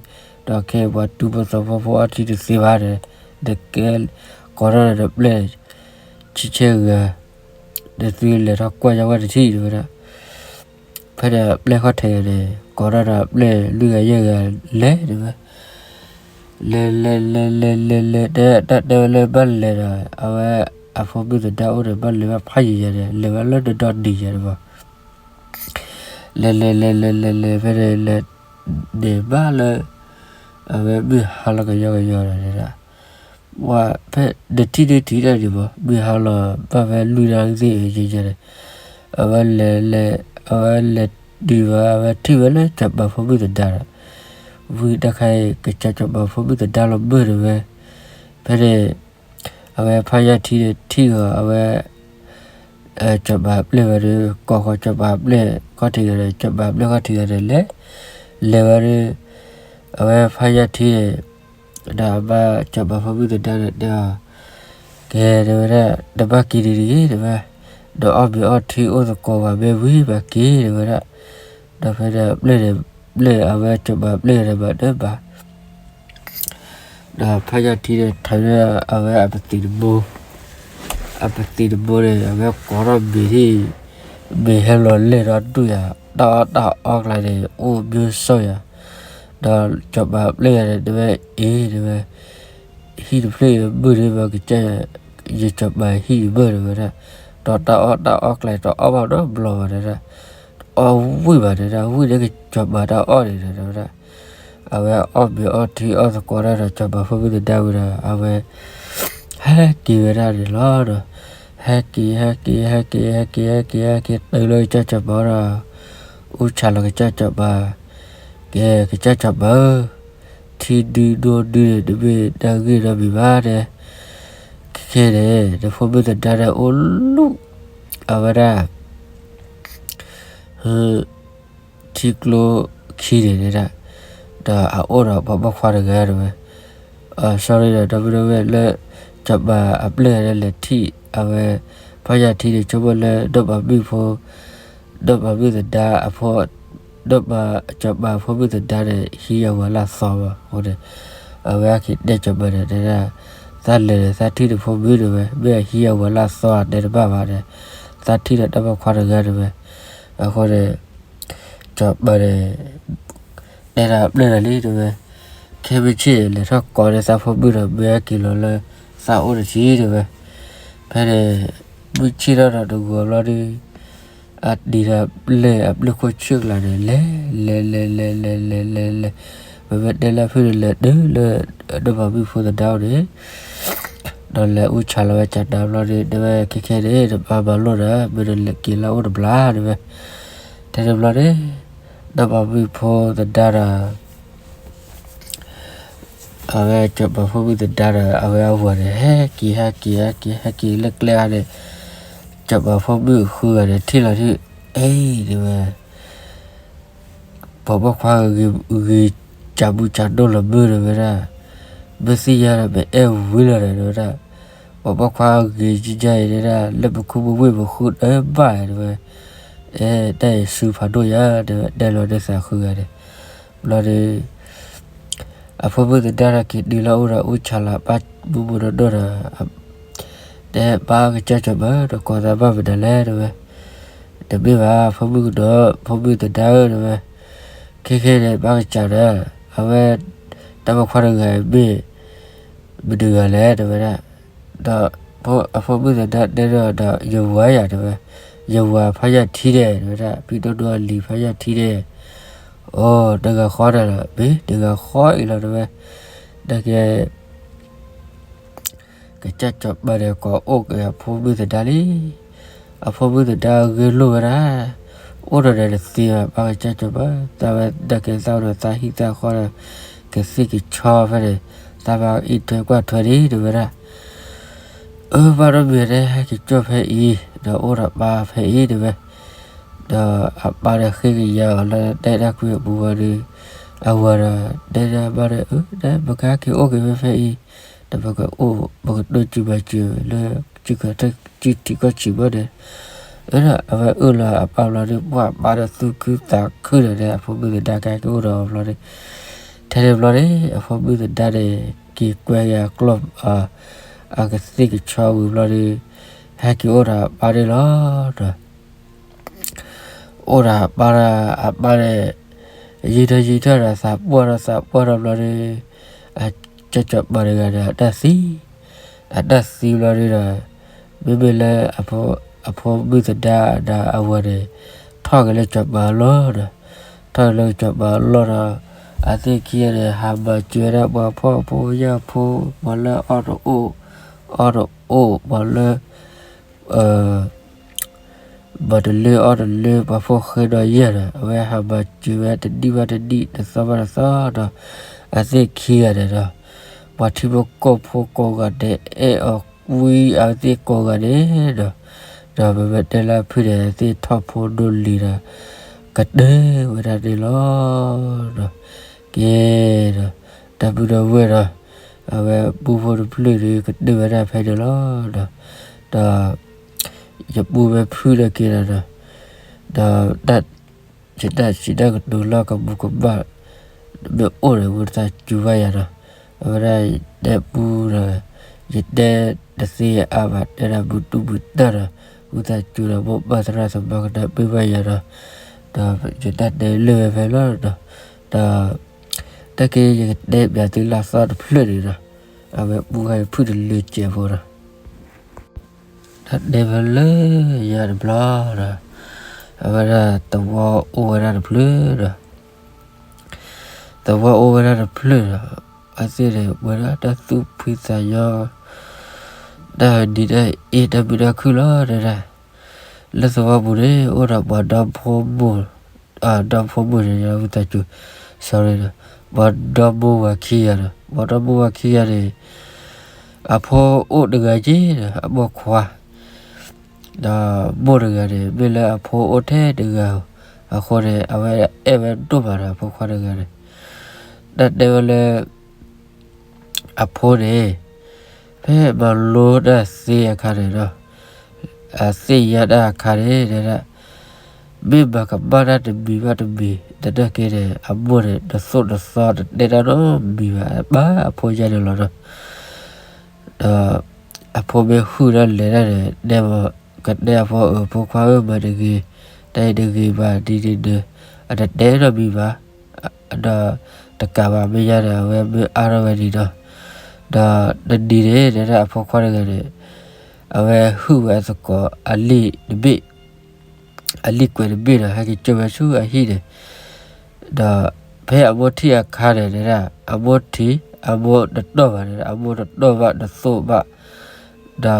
ခဲအံၤပှၤတူၢ်ဖိသီဖိအီထံတသ့ဘၣ်ဒီး နကဲကိးထီၣ်ဒီးနပျဲၢ် ဆံဆဲဂၤ ဒီးသုလဲၤထီၣ်ကွၢ်ယဝဲတထံၣ် တဲဝဲဒၣ်. ဖဲန့ၣ်အပျဲၢ်ခီၣ်ထံးဂၤန့ၣ် ကိးထီၣ်ဒီးအပျဲၢ်လွံၢ်ဂၤယဲၢ်ဂၤလဲၤ တဲဝဲ, လဲၤလဲၤလဲၤလဲၤလဲၤလဲၤ တဲတၢ်တဲဝဲလၢဘၣ်လဲၤဒီး အဝဲအဖိမုၣ်သဒါအိၣ်ဒီး ဘၣ်လဲၤဘၣ်ဖးယံၤယၤန့ၣ် လဲၤဘၣ်လၢတဒီနံၤယၤန့ၣ်မး လဲၤလဲၤလဲၤလဲၤလဲၤလဲၤ ဖဲန့ၣ်လဲၤန့ၣ်ဘၣ်လၢ အဝဲမုၢ်ဟါလီၤကယီကယီဒီး ဝဲဖဲတထံၣ်ဒုထံၣ်တၢ်ဒံးဘၣ် မုၢ်ဟါလီၤဘၣ်ဖဲလွံၢ်နၣ်ရံၣ်သ့ၣ်ယဲၢ်ယဲၢ်န့ၣ် အဝဲလဲၤလဲၤ အဝဲလဲၤတုၤဘၣ် အဝဲထံၣ်ဝဲလၢစီၤပၤဖိမုၣ်သဒါဒီး ဝံၤတၢ်ခါအံၤ ကစၢ်စီၤပၤဖိမုၣ်သဒါလီၤမုၢ်တဲဝဲ, ဖဲန့ၣ် အဝဲဖးယၢ်ထံန့ၣ်ထံၣ်ဂီၤ အဝဲ စီၤပၤပျဲၢ်ဝဲဒီး ကိးဃီၤစီၤပၤပျဲၢ်ခီၣ်ထံးဂၤဒီး စီၤပၤပျဲၢ်ခီၣ်ထံးဂၤဒီးလဲၤ, လဲၤဝဲဒီး အဝဲဖးယၢ်ထံန့ၣ် ဒီးအဘၣ်စီၤပၤဖိမုၣ်သဒါဒီးတဲအီၤ, ကဲ တဲဝဲဒၣ် တဘၣ်က့ၤဒံးတဂ့ၤ တဲဝဲ, ဒီးအီၣ်မ့ၤအီထံအိၣ်သကိးဝဲမ့ၢ်ဝံၤဘၣ်က့ၤ တဲဝဲဒၣ်. ဒီးဖဲန့ၣ်ပျဲၢ်န့ၣ် ပျဲၢ်အဝဲစီၤပၤပျဲၢ်န့ၣ်ဘၣ်ဒီးဘၣ် ဒီးဖးယၢ်ထံန့ၣ်ထီၣ်ဝဲအဝဲအပသံးတဘိ, အပသံးတဘိန့ၣ် အဝဲကိးထီၣ်မ့ၤထံၣ်, မ့ၤဟဲလီၤလဲၢ်ဒီးဒူၣ်ယၤ, တၢ်အီၣ်တၢ်အီကျါန့ၣ် အိၣ်မ့ၢ်စီၢ်ယၤ, ဒီးစီၤပၤပျဲၢ်ယၤန့ၣ် တဲဝဲအ့ၣ် တဲဝဲ, ဟံၣ်တဖျၢၣ်အံၤမုၢ်န့ၣ်မ့ၢ်ကစၢ် ယစီၤပၤဟံၣ်အံၤမုၢ် တဲဝဲဒၣ်, ဒီးတၢ်အီၣ်တၢ်အီကျါတအီၣ်ဘၣ်နီတဘျီဘၣ် တဲဒၣ်, အီၣ်ဝံၣ်ဘၣ် တဲဒၣ်, ဝံၣ်န့ၣ်ကစီၤပၤတၢ်အီၣ်န့ၣ်ဒီး တဲဝဲဒၣ်, အဝဲအီၣ်မ့ၤအီထံအီၣ်သကိးတၢ်ဒီး စီၤပၤဖိမုၣ်သဒါဝံၤဒီး အဝဲ ဟဲက့ၤဝဲဒၣ်န့ၣ်လီၤဒီး, ဟဲက့ၤ ဟဲက့ၤ ဟဲက့ၤ ဟဲက့ၤ ဟဲက့ၤ ဟဲက့ၤ တုၤလၢကစၢ်စီၤပၤဒီး အူဆၣ်လီၤကစၢ်စီၤပၤ, ကဲ ကစၢ်စီၤပၤဧၢ, ထံဒုဒိၣ်ဒုန့ၣ် တမ့ၢ်တၢ်ဂ့ၢ်ဒီးမံၤဘၣ်တဲ, ခဲခဲန့ၣ် နဖိမုၣ်သဒါဒီးအိၣ်လူၤ အဝဲဒၣ် ထံကျိခံန့ၣ်ဒၣ်, ဒီးအအိၣ်ဒီးပှၤပိာ်ခွါတဂၤတဲဝဲ, sorry ဒီး ဒီပုၢ်ဒီဝဲၢ်လၢ စီၤပၤအပျဲၢ်ဒီးလဲၤထံၣ် အဝဲ ဖးယၢ်ထံန့ၣ် ဆိကမိၣ်လၢ ဒီးပှၤမုၣ်ဖိ ဒီးပှၤမုၣ်သဒါအဖိ ဒီးပှၤစီၤပၤဖိမုၣ်သဒါန့ၣ် ဟံးအဝၤလၢအသီဘၣ်အဃိန့ၣ်, အဝဲအက့ၤတဲစီၤပၤန့ၣ် တဲဒၣ်, သးလဲၤဒီး သးထံၣ်နဖိမုၣ်တဲဝဲ, မ့ၢ်အဟံးအဝၤလၢအသီအတဲတဘၣ်ဘၣ်ဒီး, သးထံၣ်ဒီးတၢ်ပိာ်ခွါတဂၤတဲဝဲ, အဃိန့ၣ် စီၤပၤန့ၣ် တဲဒၣ်ပျဲၢ်ဒီးလံတဲဝဲ, ခဲမုၢ်ဆ့ၣ်န့ၣ် လဲၤထီၣ်ကိးန့ၢ်သးဖိမုၣ်ဒီး မ့ၢ်အက့ၤလီၤလၢသးအိၣ်တထံၣ်တဲဝဲ, ဖဲန့ၣ် မုၢ်ဆ့ၣ်ထီၣ်ဒီးတဂီၤဘျီဒီး အတံၤဒီးပျဲၢ်အပျဲၢ်ခိၣ်ဆ့ၣ်ကျါန့ၣ် လဲၤ လဲၤ လဲၤ လဲၤ လဲၤ လဲၤ လဲၤ လဲၤ ပမ့ၢ်တဲလၢဖုၣ်န့ၣ် လဲၤတုၤလၢ ဒီးပှၤမုၣ်ဖိသဒါအိၣ်န့ၣ်, ဒီးလဲၤအူဆၣ်လီၤဝဲကၢ်တၢ်ဘျီန့ၣ် တဲဝဲ ခဲခဲန့ၣ် တဘၣ်မၤလိာ်ဒီး မ့ၢ်ဒီးလဲၤက့ၤလၢအအိၣ်တဘျီတဲဝဲ, ထဲတဘျီန့ၣ် ဒီးပှၤမုၣ်ဖိသဒါဒီး အဝဲစီၤပၤဖိမုၣ်သဒါဒီး အဝဲအဝၤန့ၣ် ဟဲက့ၤ ဟဲက့ၤ ဟဲက့ၤ ဟဲက့ၤလၢကျဲဧါန့ၣ်, စီၤပၤဖိမုၣ်ဃုဂၤန့ၣ် ထံၣ်လီၤထံၣ် အ့ၣ် တဲဝဲ, ပှၤပိာ်ခွါဂ့ၤ ဂ့ၤ ကၢ်မူကၢ်ဒိၣ်လီၤမုၢ်တဲဝဲဒၣ်, မ့ၢ်သ့ၣ်ညါဒီး ပအဲၣ်ဝံၤလီၤဒီး တဲဝဲဒၣ်, ပှၤပိာ်ခွါဂ့ၤကယဲၢ်အံၤ တဲဒၣ် လၢပခူပဝ့ၢ်ပဃုတၢ်ဘၣ် တဲဝဲ, အဲၣ်တၢ်အံၤဆူဖးဒိၣ်ယၤ တဲဝဲ, တဲလီၤဒ်သးဃုဂၤန့ၣ်, ဘျီဒီး အဖိမုၣ်သဒါဒီးက့ၤတုၤလၢအအိၣ်ဒီး အိၣ်ဆါလီၤပၢ်မုၢ်မုၢ်ဒိၣ်ဒိၣ်ဒီး တဲပၢ်ကစၢ်စီၤပၤ တကိးသးဘၣ်မနုၤလဲၣ် တဲဝဲ, တမ့ၢ်ဘၣ် ဖိမုၣ်ကနီၤ ဖိမုၣ်သဒါဧၢ တဲဝဲ, ခဲခဲန့ၣ် ပၢ်ကစၢ်ဒီး အဝဲ တၢ်ပိာ်ခွါတဂၤအံၤမ့ၢ် မတဂၤလဲၣ် တဲဝဲဒၣ်, ဒီးအဖိမုၣ်သဒါတဲဒီး ဒီးယဝၤယၤ တဲဝဲ, ယဝၤဖးယၢ်ထံန့ၣ် တဲဝဲဒၣ် ဖံတိၢ်ဒိၣ်အလံၤဖးယၢ်ထံန့ၣ်, အိ တဂၤဃီဒီး မ့ၢ်တဂၤဃီအံၤလီၤ တဲဝဲ, နာ်က့ ကစၢ်စီၤပၤန့ၣ် ကိးအိၣ်က့ၤအဖိမုၣ်သဒါလံ, အဖိမုၣ်သဒါဂ့ၢ်လိာ်ဝဲဒၣ်, အိၣ်ဒီးဒီးတသ့ဘၣ် ပၢ်ကစၢ်စီၤပၤ သးဝဲဒၣ်ကဲသးအိၣ်ဒီးသးဟံၣ်သးဃီဒီး ကသ့ၣ်ကဆီဖဲန့ၣ်, သးဘၣ်အံးထွဲကွၢ်ထွဲန့ၣ် တဲဝဲဒၣ်, အၢ ဘၣ်ဒီးမ့ၢ်တဲ ဟဲက့ၤကၠီၣ်ဖဲအံၤ ဒီးအိၣ်ဒီးပၢ်ဖဲအံၤ တဲဝဲ, ဒီးအပၢ်ဒီးဃ့ကညးအီၤလၢတဲတၢ်ကွံာ်အပူၤဝဲဒီး, အဝၤဒီး တဲဒၣ်ဘၣ်ဒီး အၢ တဲ ပကဟဲက့ၤအိၣ်က့ၤဖဲဖဲအံၤ, ဒီးပကအိၣ် ပကတိၢ်စုဘၣ်စုလၢ စုခထၢၣ်စုထံကီၢ်ဆံးဘၣ်န့ၣ်, အၢ ဒီးအဝဲအၢၣ်လီၤအပၢ်ဘျီဒီး ပှၢ်အပၢ်ဒီးသူၣ်ခုသးခုဒီး အဖိမုၣ်သဒါကဟဲက့ၤအိၣ်ဒီးအီၤဘျီဒီး, ထဲန့ၣ်ဘျီန့ၣ် အဖိမုၣ်သဒါန့ၣ် က့ၤကွဲက့ၤအကျီၢ် အကသ့ၣ်ကဆီဝံၤဘျီဒီး ဟဲက့ၤအိၣ်ဒီးအပၢ်န့ၣ်လီၤဒီး အိၣ်ဒီးအပၢ်ဒီး အပၢ်န့ၣ် ယံာ်ထီၣ်ယံာ်ထီၣ်ဒီး သးပှၢ်ဒီးသးပှၢ်ဒီးဘျီဒီး အကၠီၣ်ကၠီၣ်ပၤတဂၤဒီး အတၢ်သံ, အတၢ်သံဘျီဒီး မ့မ့ၢ်လၢ အဖိမုၣ်သဒါဒီးအဝၤန့ၣ် ထီၣ်က့ၤလၢကၠီၣ်ပၤအလီၢ်ဒီး ထီၣ်က့ၤလၢကၠီၣ်ပၤအလီၢ်ဒီး အသ့ၣ်ခံဂၤန့ၣ် ဟးမၤစၢၤဝဲဒၣ်ပှၤဖှီၣ်ဖိယာ်ဖိ ပှၤလၢအအီၣ်တအိၣ် အီတအိၣ် ပှၤလၢ မၤတလၢအီၣ်တလၢ ပှၤဖိၣ်ဃဲဒီးယဲၢ်ဒီး အဝဲဟးမၤစၢၤဝဲတနံၣ်ဘၣ်တနံၣ် တသီဘၣ်တသီဒီး အသ့ၣ်ခံဂၤန့ၣ်ဒီး ပှၤထံဖိကီၢ်ဖိကိးဂၤဒဲး အဲၣ်အီၤကွံအဝဲသ့ၣ်ကိးဂၤန့ၣ်ဒီး ဒီးပမ့ၢ်တဲလၢအဖုၣ်န့ၣ် အသ့ၣ်ထီၣ်ဖိဒိၣ်လံၤဒီး ကတၢၢ်ဝဲဒၣ်န့ၣ်လီၤဒီး ကဲဒီး တၢ်ပုၢ်ဒီးဝဲၢ်ဒီး အဝဲပူဖိတဖျၢၣ်ဒီး ကတၢၢ်ဝဲဒၣ်ဖဲန့ၣ်လီၤဒီး ဒီး ယပူဝဲဖုၣ်ဒီးက့ၤဒီး ဒီး ယတၢ်စံးတၢ်ကတိၤလၢကမူးကမၣ် မ့ၢ်အိၣ်ဒီး ဝံသးစူၤဘၣ်ယၤဒီး အဝဲဒၣ်ယတဲပူဒီး ယတဲတသ့အါဘၣ် တဲဒၣ်မုာ်တူၢ်မုာ်တၢ်ဒီး ဝံသးစူၤဒီး မိၢ်ပၢ်သရၣ်သမါကနၣ်ပၢၢ်ဘၣ်ယၤဒီး ဒီးယတၢ်တဲလၢာ်ဝဲဖဲလီၤဒီး ဒီး တၢ်က့ယကတဲပၠးသုလၢအသီတဖျၢၣ်န့ၣ်ဒီး အဝဲပူဝဲဖုၣ်တလၢကဲးဖိဒီး တၢ်တဲဖဲလၢယၤတဘျီဒီး အဝဲဒၣ်သဝီအိၣ်ဝဲဒၣ်တဖျၢၣ်ဒီး သဝီအိၣ်ဝဲဒၣ်တဖျၢၣ်ဒီး အဝဲသ့ၣ်န့ၣ် ပှဲၤဒီးတၢ်သူၣ်ဖှံသးညီ တၢ်ဒံးတၢ်အ့ၣ် တၢ်မုာ်တၢ်ခုၣ်လီၤတဲဒၣ် လၢသဝီပူၤန့ၣ် အိၣ်ဒီးပှၤဒီဖိမိၢ် ဒီဖိမိၢ်န့ၣ် ဝံသးစူၤ sorry ဒီး ပှၤဒီမိၢ်ဝၤခံဂၤဒီး ပှၤဒီမိၢ်ဝၤခံဂၤန့ၣ် အဖိအိၣ်တဂၤက့ဒီး အမိၢ်ခွါ ဒီးမိၢ်တဂၤန့ၣ် မ့ၢ်လၢအဖိအိၣ်ထဲတဂၤဧိၤ အဃိန့ၣ် အဝဲအဲၣ်ဝဲဒိၣ်မးဒီး အဖိခွါတဂၤန့ၣ် တၢ်တဲဝဲလၢ အဖိန့ၣ် ဖဲမၤလိတၢ်သ့အခါန့ၣ်ဒီး အသ့ၣ်ညါတၢ်အခါန့ၣ် တဲဒၣ် မ့ၢ်မၤကမၣ်တၢ်တမံၤဘၣ်တမံၤ တနာ်က့န့ၣ် အမိၢ်န့ၣ် တသိၣ်တသီတတဲတၢ်နီတမံၤဘၣ် ဘၣ်အဖိယဲန့ၣ်လီၤဒီး ဒီးအဖိမ့ၢ်ဟုၣ်တၢ်လဲၤတၢ်န့ၣ် တဲမ ကတဲအဖိ အၢ ဖိခွါဧၢ မၤတဂ့ၤ, တၢ်အံၤတဂ့ၤဘၣ် ဒ်န့ၣ်ဒီး အတတဲနီတမံၤဘၣ်, ဒီးတကးဘၣ် မ့ၢ်ယါဒီး အဝဲမ့ၢ်အါထီၣ်ဝဲဒံးဒီး ဒီးတနံၤန့ၣ် တဲဒၣ်အဖိခွါတဂၤန့ၣ် အဝဲဟုၣ်ဝဲအသကိးအလံာ်တဘ့ၣ် အလံာ်ကွဲးတဘ့ၣ်ဒီး ဟဲက့ၤကၠီၣ်ဝဲဆူအဟံၣ်န့ၣ်, ဒီးဖဲအမိၢ်ထံၣ်အခါန့ၣ် တဲဒၣ် အမိၢ်ထံၣ် အမိၢ်တတီၢ်ဘၣ် တဲဒၣ် အမိၢ်တတီၢ်ဘၣ် တသိၣ်ဘၣ်, ဒီး တတဲ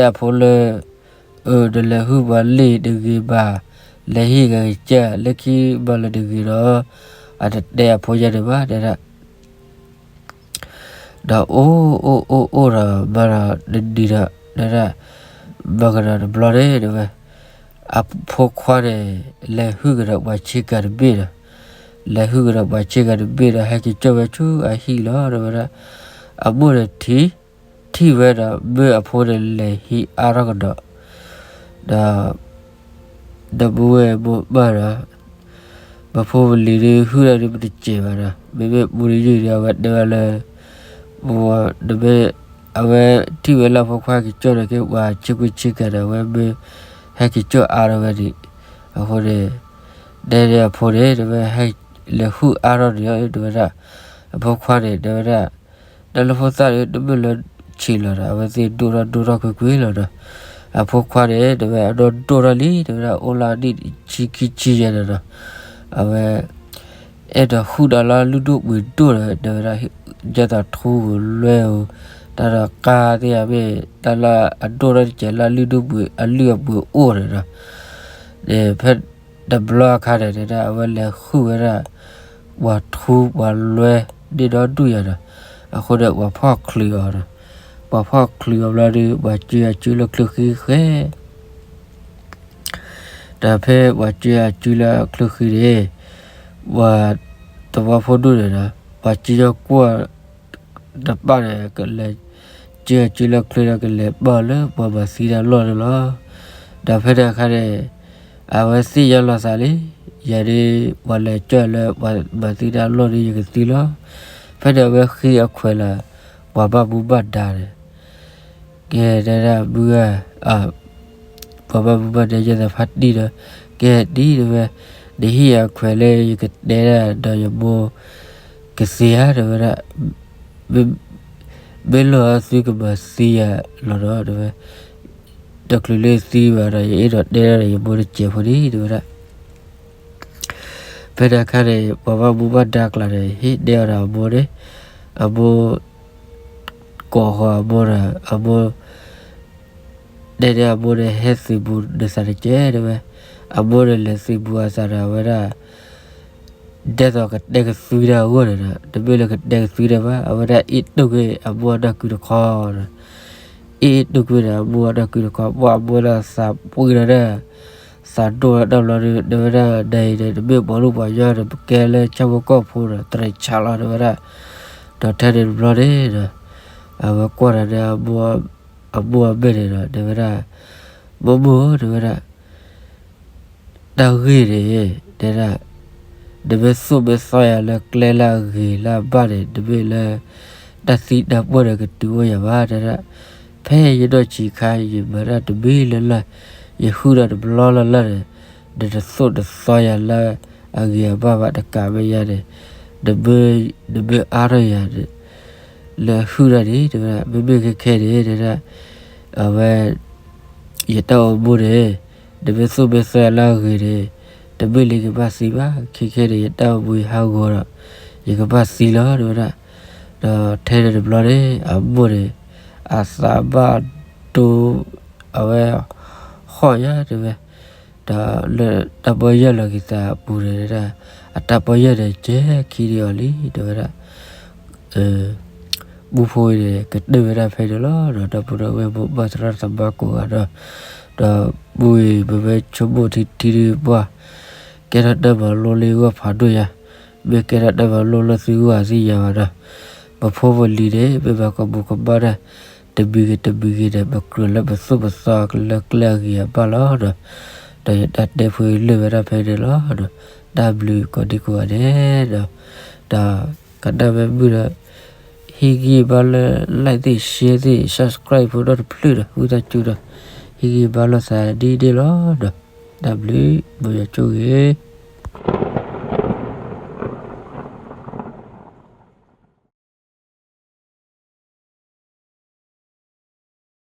အဖိလၢ အၢ နလဲၤဟုၣ်ပှၤလံာ်တဂ့ၤဘၣ်, လဲၤဟံၣ်ဂၤကစၢ် လၢခံမၤလၢတဂ့ၤဒီး အတတဲအဖိယဲန့ၣ်ဘၣ် တဲဒၣ် ဒီးအိၣ်အိၣ်အိၣ်အိၣ်ဒီး မၤဒီးတနံၤဒီး တဲဒၣ် မၤကဒီးတဘျီန့ၣ် တဲဝဲ အဖိခွါန့ၣ် လဲၤဟုၣ်ကဒီးပှၤဆ့ကၤတဘ့ၣ်ဒီး လဲၤဟုၣ်ကဒီးပှၤဆ့ကၤတဘ့ၣ်ဒီး ဟဲက့ၤကၠီၣ်ဝဲဆူအဟံၣ်လီၤ တဲဝဲဒၣ်. အမိၢ်န့ၣ်ထံၣ်, ထံၣ်ဝဲဒီး မ့ၢ်အဖိန့ၣ်လဲၤဟံးအါထီၣ်ကဒီး, ဒီး ဒီပုၢ်ဝဲၢ်မိၢ်ပၢ်ဒီး ပဖိပလံၤဒုး ဟုၣ်တၢ်ဒုးပတစဲးဘၣ်ဒီး မ့မ့ၢ်ပူတယုၢ်ဒီး အဝဲတဲဝဲလၢ နမ့ၢ် အဝဲထံၣ်ဝဲလၢအဖိခွါက့ၤကၠီၣ်န့ၣ် ကဲပှၤဆ့ကွံဆ့ကၤဒီး အဝဲမ့ၢ်ဟဲက့ၤကၠီၣ်အါထီၣ်ဝဲန့ၣ်, အဃိန့ၣ် တဲန့ၢ်အဖိန့ၣ် တဲဝဲဟဲလဲၤဟုၣ်အါထီၣ်န့ၣ် တဲဝဲဒၣ်. အဖိခွါန့ၣ် တဲဝဲဒၣ် တၢ်လၢဖိသၣ်န့ၣ် တမ့ၢ်လၢဆံးလီၤဒီး အဝဲသ့ၣ်ဒိၣ်ထီၣ်ဒိၣ်ထီၣ်ကွ့ၢ်ကွ့ၢ်လီၤဒီး အဖိခွါန့ၣ် တဲဝဲအဒိၣ်ဒိၣ်ထီၣ်လံ တဲဝဲဒၣ် အိၣ်လၢအနံၣ်ဆံခံဆံယဲၢ်န့ၣ်ဒီး အဝဲ အဲၣ်ဒိးဟုၣ်ဒီးလၢလုၢ်ဒိၣ်ပှ့ၤဒိၣ်ဒီး တဲဝဲဒၣ် ယဲသိးထူပူၤလွဲၢ်ဧိၤ တၢ်ဒီးကါသ့ၣ်ဧါ မ့ၢ်တၢ်လၢအဒိၣ်ထီၣ်တစဲးလၢအလုၢ်ဒိၣ်ပှ့ၤ အလုၢ်အပှ့ၤအိၣ်န့ၣ်ဒီး ဖဲတဘျီအခါန့ၣ် တဲဒၣ် အဝဲလဲၤဟုၣ်ဝဲဒၣ် ပှၤထူပှၤလွဲၢ်န့ၣ်ဒီဒူၣ်ယၤဒီး အဃိန့ၣ် ပှၤဖီၣ်ချုးအီၤဒီး ပှၤဖီၣ်ချုးအီၤဘျီဒီး ပှၤစၢအစုလၢချၢဃံဃဲ ဒီးဖဲပှၤစၢအစုလၢချၢဃံန့ၣ် ပှၤသဝီဖိဒိၣ်န့ၣ်ဒီး ပှၤစၢယီၤကွီၢ်တပၣ်န့ၣ် ကလဲၤ စၢအစုလၢချၢဒီး ကလဲၤပာ်အီၤလၢပှၤမၤသံတၢ်လီၢ်န့ၣ်လီၤ. ဒီးဖဲန့ၣ်အခါန့ၣ် အဝဲသ့ၣ်ညါလီၤသးလံ, ယၤဒ် ပှၤလဲၤကၠီၣ်လၢပှၤမၤသံတၢ်လီၢ်ဒီး ယကသံလီၤ. ဖဲန့ၣ်အဝဲဃ့အခွဲးလီၤ ပှၤဘၣ်မူဘၣ်ဒါန့ၣ် ကဲတဲဒၣ်မုၢ်ဂၤ ပှၤဘၣ်မူဘၣ်ဒါ ယဲသိးဖါတံၢ်ဒီး ကဲတံၢ် တဲဝဲ, နဟ့ၣ်ယၤခွဲးလၢယကတဲဒၣ်ဒီးယမိၢ်ကသ့ဧါ တဲဝဲဒၣ်, မ့ၢ်လိၣ်အသုကမၤသံယၤလီၤဒီး တဲဝဲ, တချုးလၢသံဘၣ်ဒီး ယအဲၣ်ဒိးတဲဒၣ်ဒီးယမိၢ်တစဲးဖိန့ၣ် တဲဝဲဒၣ်. ဖဲန့ၣ်အခါန့ၣ် ပှၤဘၣ်မူဘၣ်ဒါကျါန့ၣ် ဟ့ၣ်တဲအီၤဒီးအမိၢ်န့ၣ်, အမိၢ် ကိးဃီၤအမိၢ်ဒီး အမိၢ် တဲန့ၢ်အမိၢ်န့ၣ် ဟဲသုးဘူးနသးတကဲး တဲဝဲ, အမိၢ်န့ၣ်လဲၤသုးဘူးအသးဒီး အဝဲဒၣ် ဒ်သိးကတဲကသွံတၢ်အဂီၢ်န့ၣ်ဒီး တမ့ၢ်လၢကတဲကသွံတၢ်ဘၣ်, အဝဲဒၣ်အ့ၣ်တိၢ်ကွံာ်အမိၢ်အတၢ်ကုတခီဒီး အ့ၣ်တိၢ်ကွံာ်ဒီးအမိၢ်အတၢ်ကုတခီ ပှၢ်အမိၢ်ဒၣ်သးပှံၢ်ဒီး သးဒိၣ်ဒီးတၢ်ဘျီဒီး တဲဝဲဒၣ် နၤအံၤန့ၣ် တမ့ၢ်ပှၤလိၣ်ပှၤညီဒီး ပကဲလၢဆၣ်ဖိကီၢ်ဖိဒီး တရံးဆါလီၤ တဲဝဲဒၣ်. ဒီးထဲန့ၣ်တဘျီန့ၣ်ဒီး အဝဲကွၢ်ဒီးန့ၣ် အမိၢ်အမဲာ်န့ၣ်ဒီး တဲဝဲဒၣ်, မိၢ်မိၢ် တဲဝဲဒၣ် တၢ်ဂ့ၢ်န့ၣ် တဲဒၣ်, နမ့ၢ်သိၣ်မ့ၢ်သီယၤလၢကျဲလၢအဂ့ၤလၢအဘၣ်န့ၣ် တမ့ၢ်လၢတၢ်သံတၢ်ပှၢ်န့ၣ်ကတုၤအိၣ်ယၤဘၣ် တဲဒၣ်. ဖဲယနီၢ်ဆံးခါ ယမၤတၢ်တမံၤလၢ်လၢ်, ယဟုၣ်ဒီးတဘျီလၢ်လၢ်န့ၣ် နတသိၣ်တသီယၤလၢအဂ့ၤအဘၣ်ဘၣ် တကးမဲာ်ညါန့ၣ် နမ့ၢ်အါထီၣ်ယၤန့ၣ် လၢဟုၣ်တၢ်န့ၣ် တဲဝဲဒၣ်. မ့မ့ၢ်ခဲခဲန့ၣ် တဲဒၣ်, အဝဲ ယတၢ်အိၣ်မူန့ၣ် နမ့ၢ်သိၣ်မ့ၢ်သီယၤလၢအဂ့ၤန့ၣ် တမ့ၢ်လၢယကဘၣ်သံဘၣ်, ခဲခဲန့ၣ် ယတၢ်အိၣ်မူယဟးဂီၤဒီး ယကဘၣ်သံလီၤ တဲဝဲဒၣ်. ဒီးထဲန့ၣ်တဘျီန့ၣ် အမိၢ်န့ၣ် အသးဘၣ်ဒိ အဝဲ ဟီၣ်ညါ တဲဝဲ, ဒီးလၢတၢ်ပီၢ်ယၢ်လီၤက့ၤသးအပူၤန့ၣ် အတၢ်ပီၢ်ယၢ်န့ၣ် ကဲခံဒံးအီၤလံ တဲဝဲဒၣ်. ပူဖိအံၤန့ၣ် ကတၢၢ်ဝဲဒၣ်ဖဲန့ၣ်လီၤ. ဒီးဒီပုၢ်ဒီဝဲၢ်မိၢ်ပၢ်သရၣ်သမါကိးဂၤဒီး, ဒီပုၢ်ဝဲၢ် ပဝဲဆိကမိၣ်ထံထံဒုးပှၢ်, ကဲထီၣ်တၢ်မၤလိလၢဂီၢ်ဖးဒိၣ်ယၤ, မ့ၢ်ကဲထီၣ်တၢ်မၤလိလၢသုဂီၢ်သ့ၣ်ညါဘၣ်ဒီး, ပဖိပလံၤန့ၣ် မ့ၢ်ဘၣ်ကမူၤကမၣ်တၢ် တမံၤဂ့ၤတမံၤဂ့ၤန့ၣ် ပကြၢးလၢပသိၣ်ပသီလၢကျဲအဂ့ၤအဘၣ်လီၤဒီး, ဒီးယတၢ်တဲဖိအံၤလၢာ်ဝဲဒၣ်ဖဲန့ၣ်လီၤဒီး, တၢ်ဘျုးကိးဒံကိးဂၤဒဲးဒီး, ဒီးကနၣ်ဝဲမုာ်ဒီး ဟ့ၣ်ဂံၢ်ဘါလၢ like သ့ၣ် share သ့ၣ် subscribe ဖိဒီတဖျၢၣ်ဒီး ဝံသးစူၤဒီး ဟ့ၣ်ဂံၢ်ဘါလိာ်သးဒ်န့ၣ်လီၤဒီး, တၢ်ဘျုး မ်ယွၤဆိၣ်ဂ့ၤ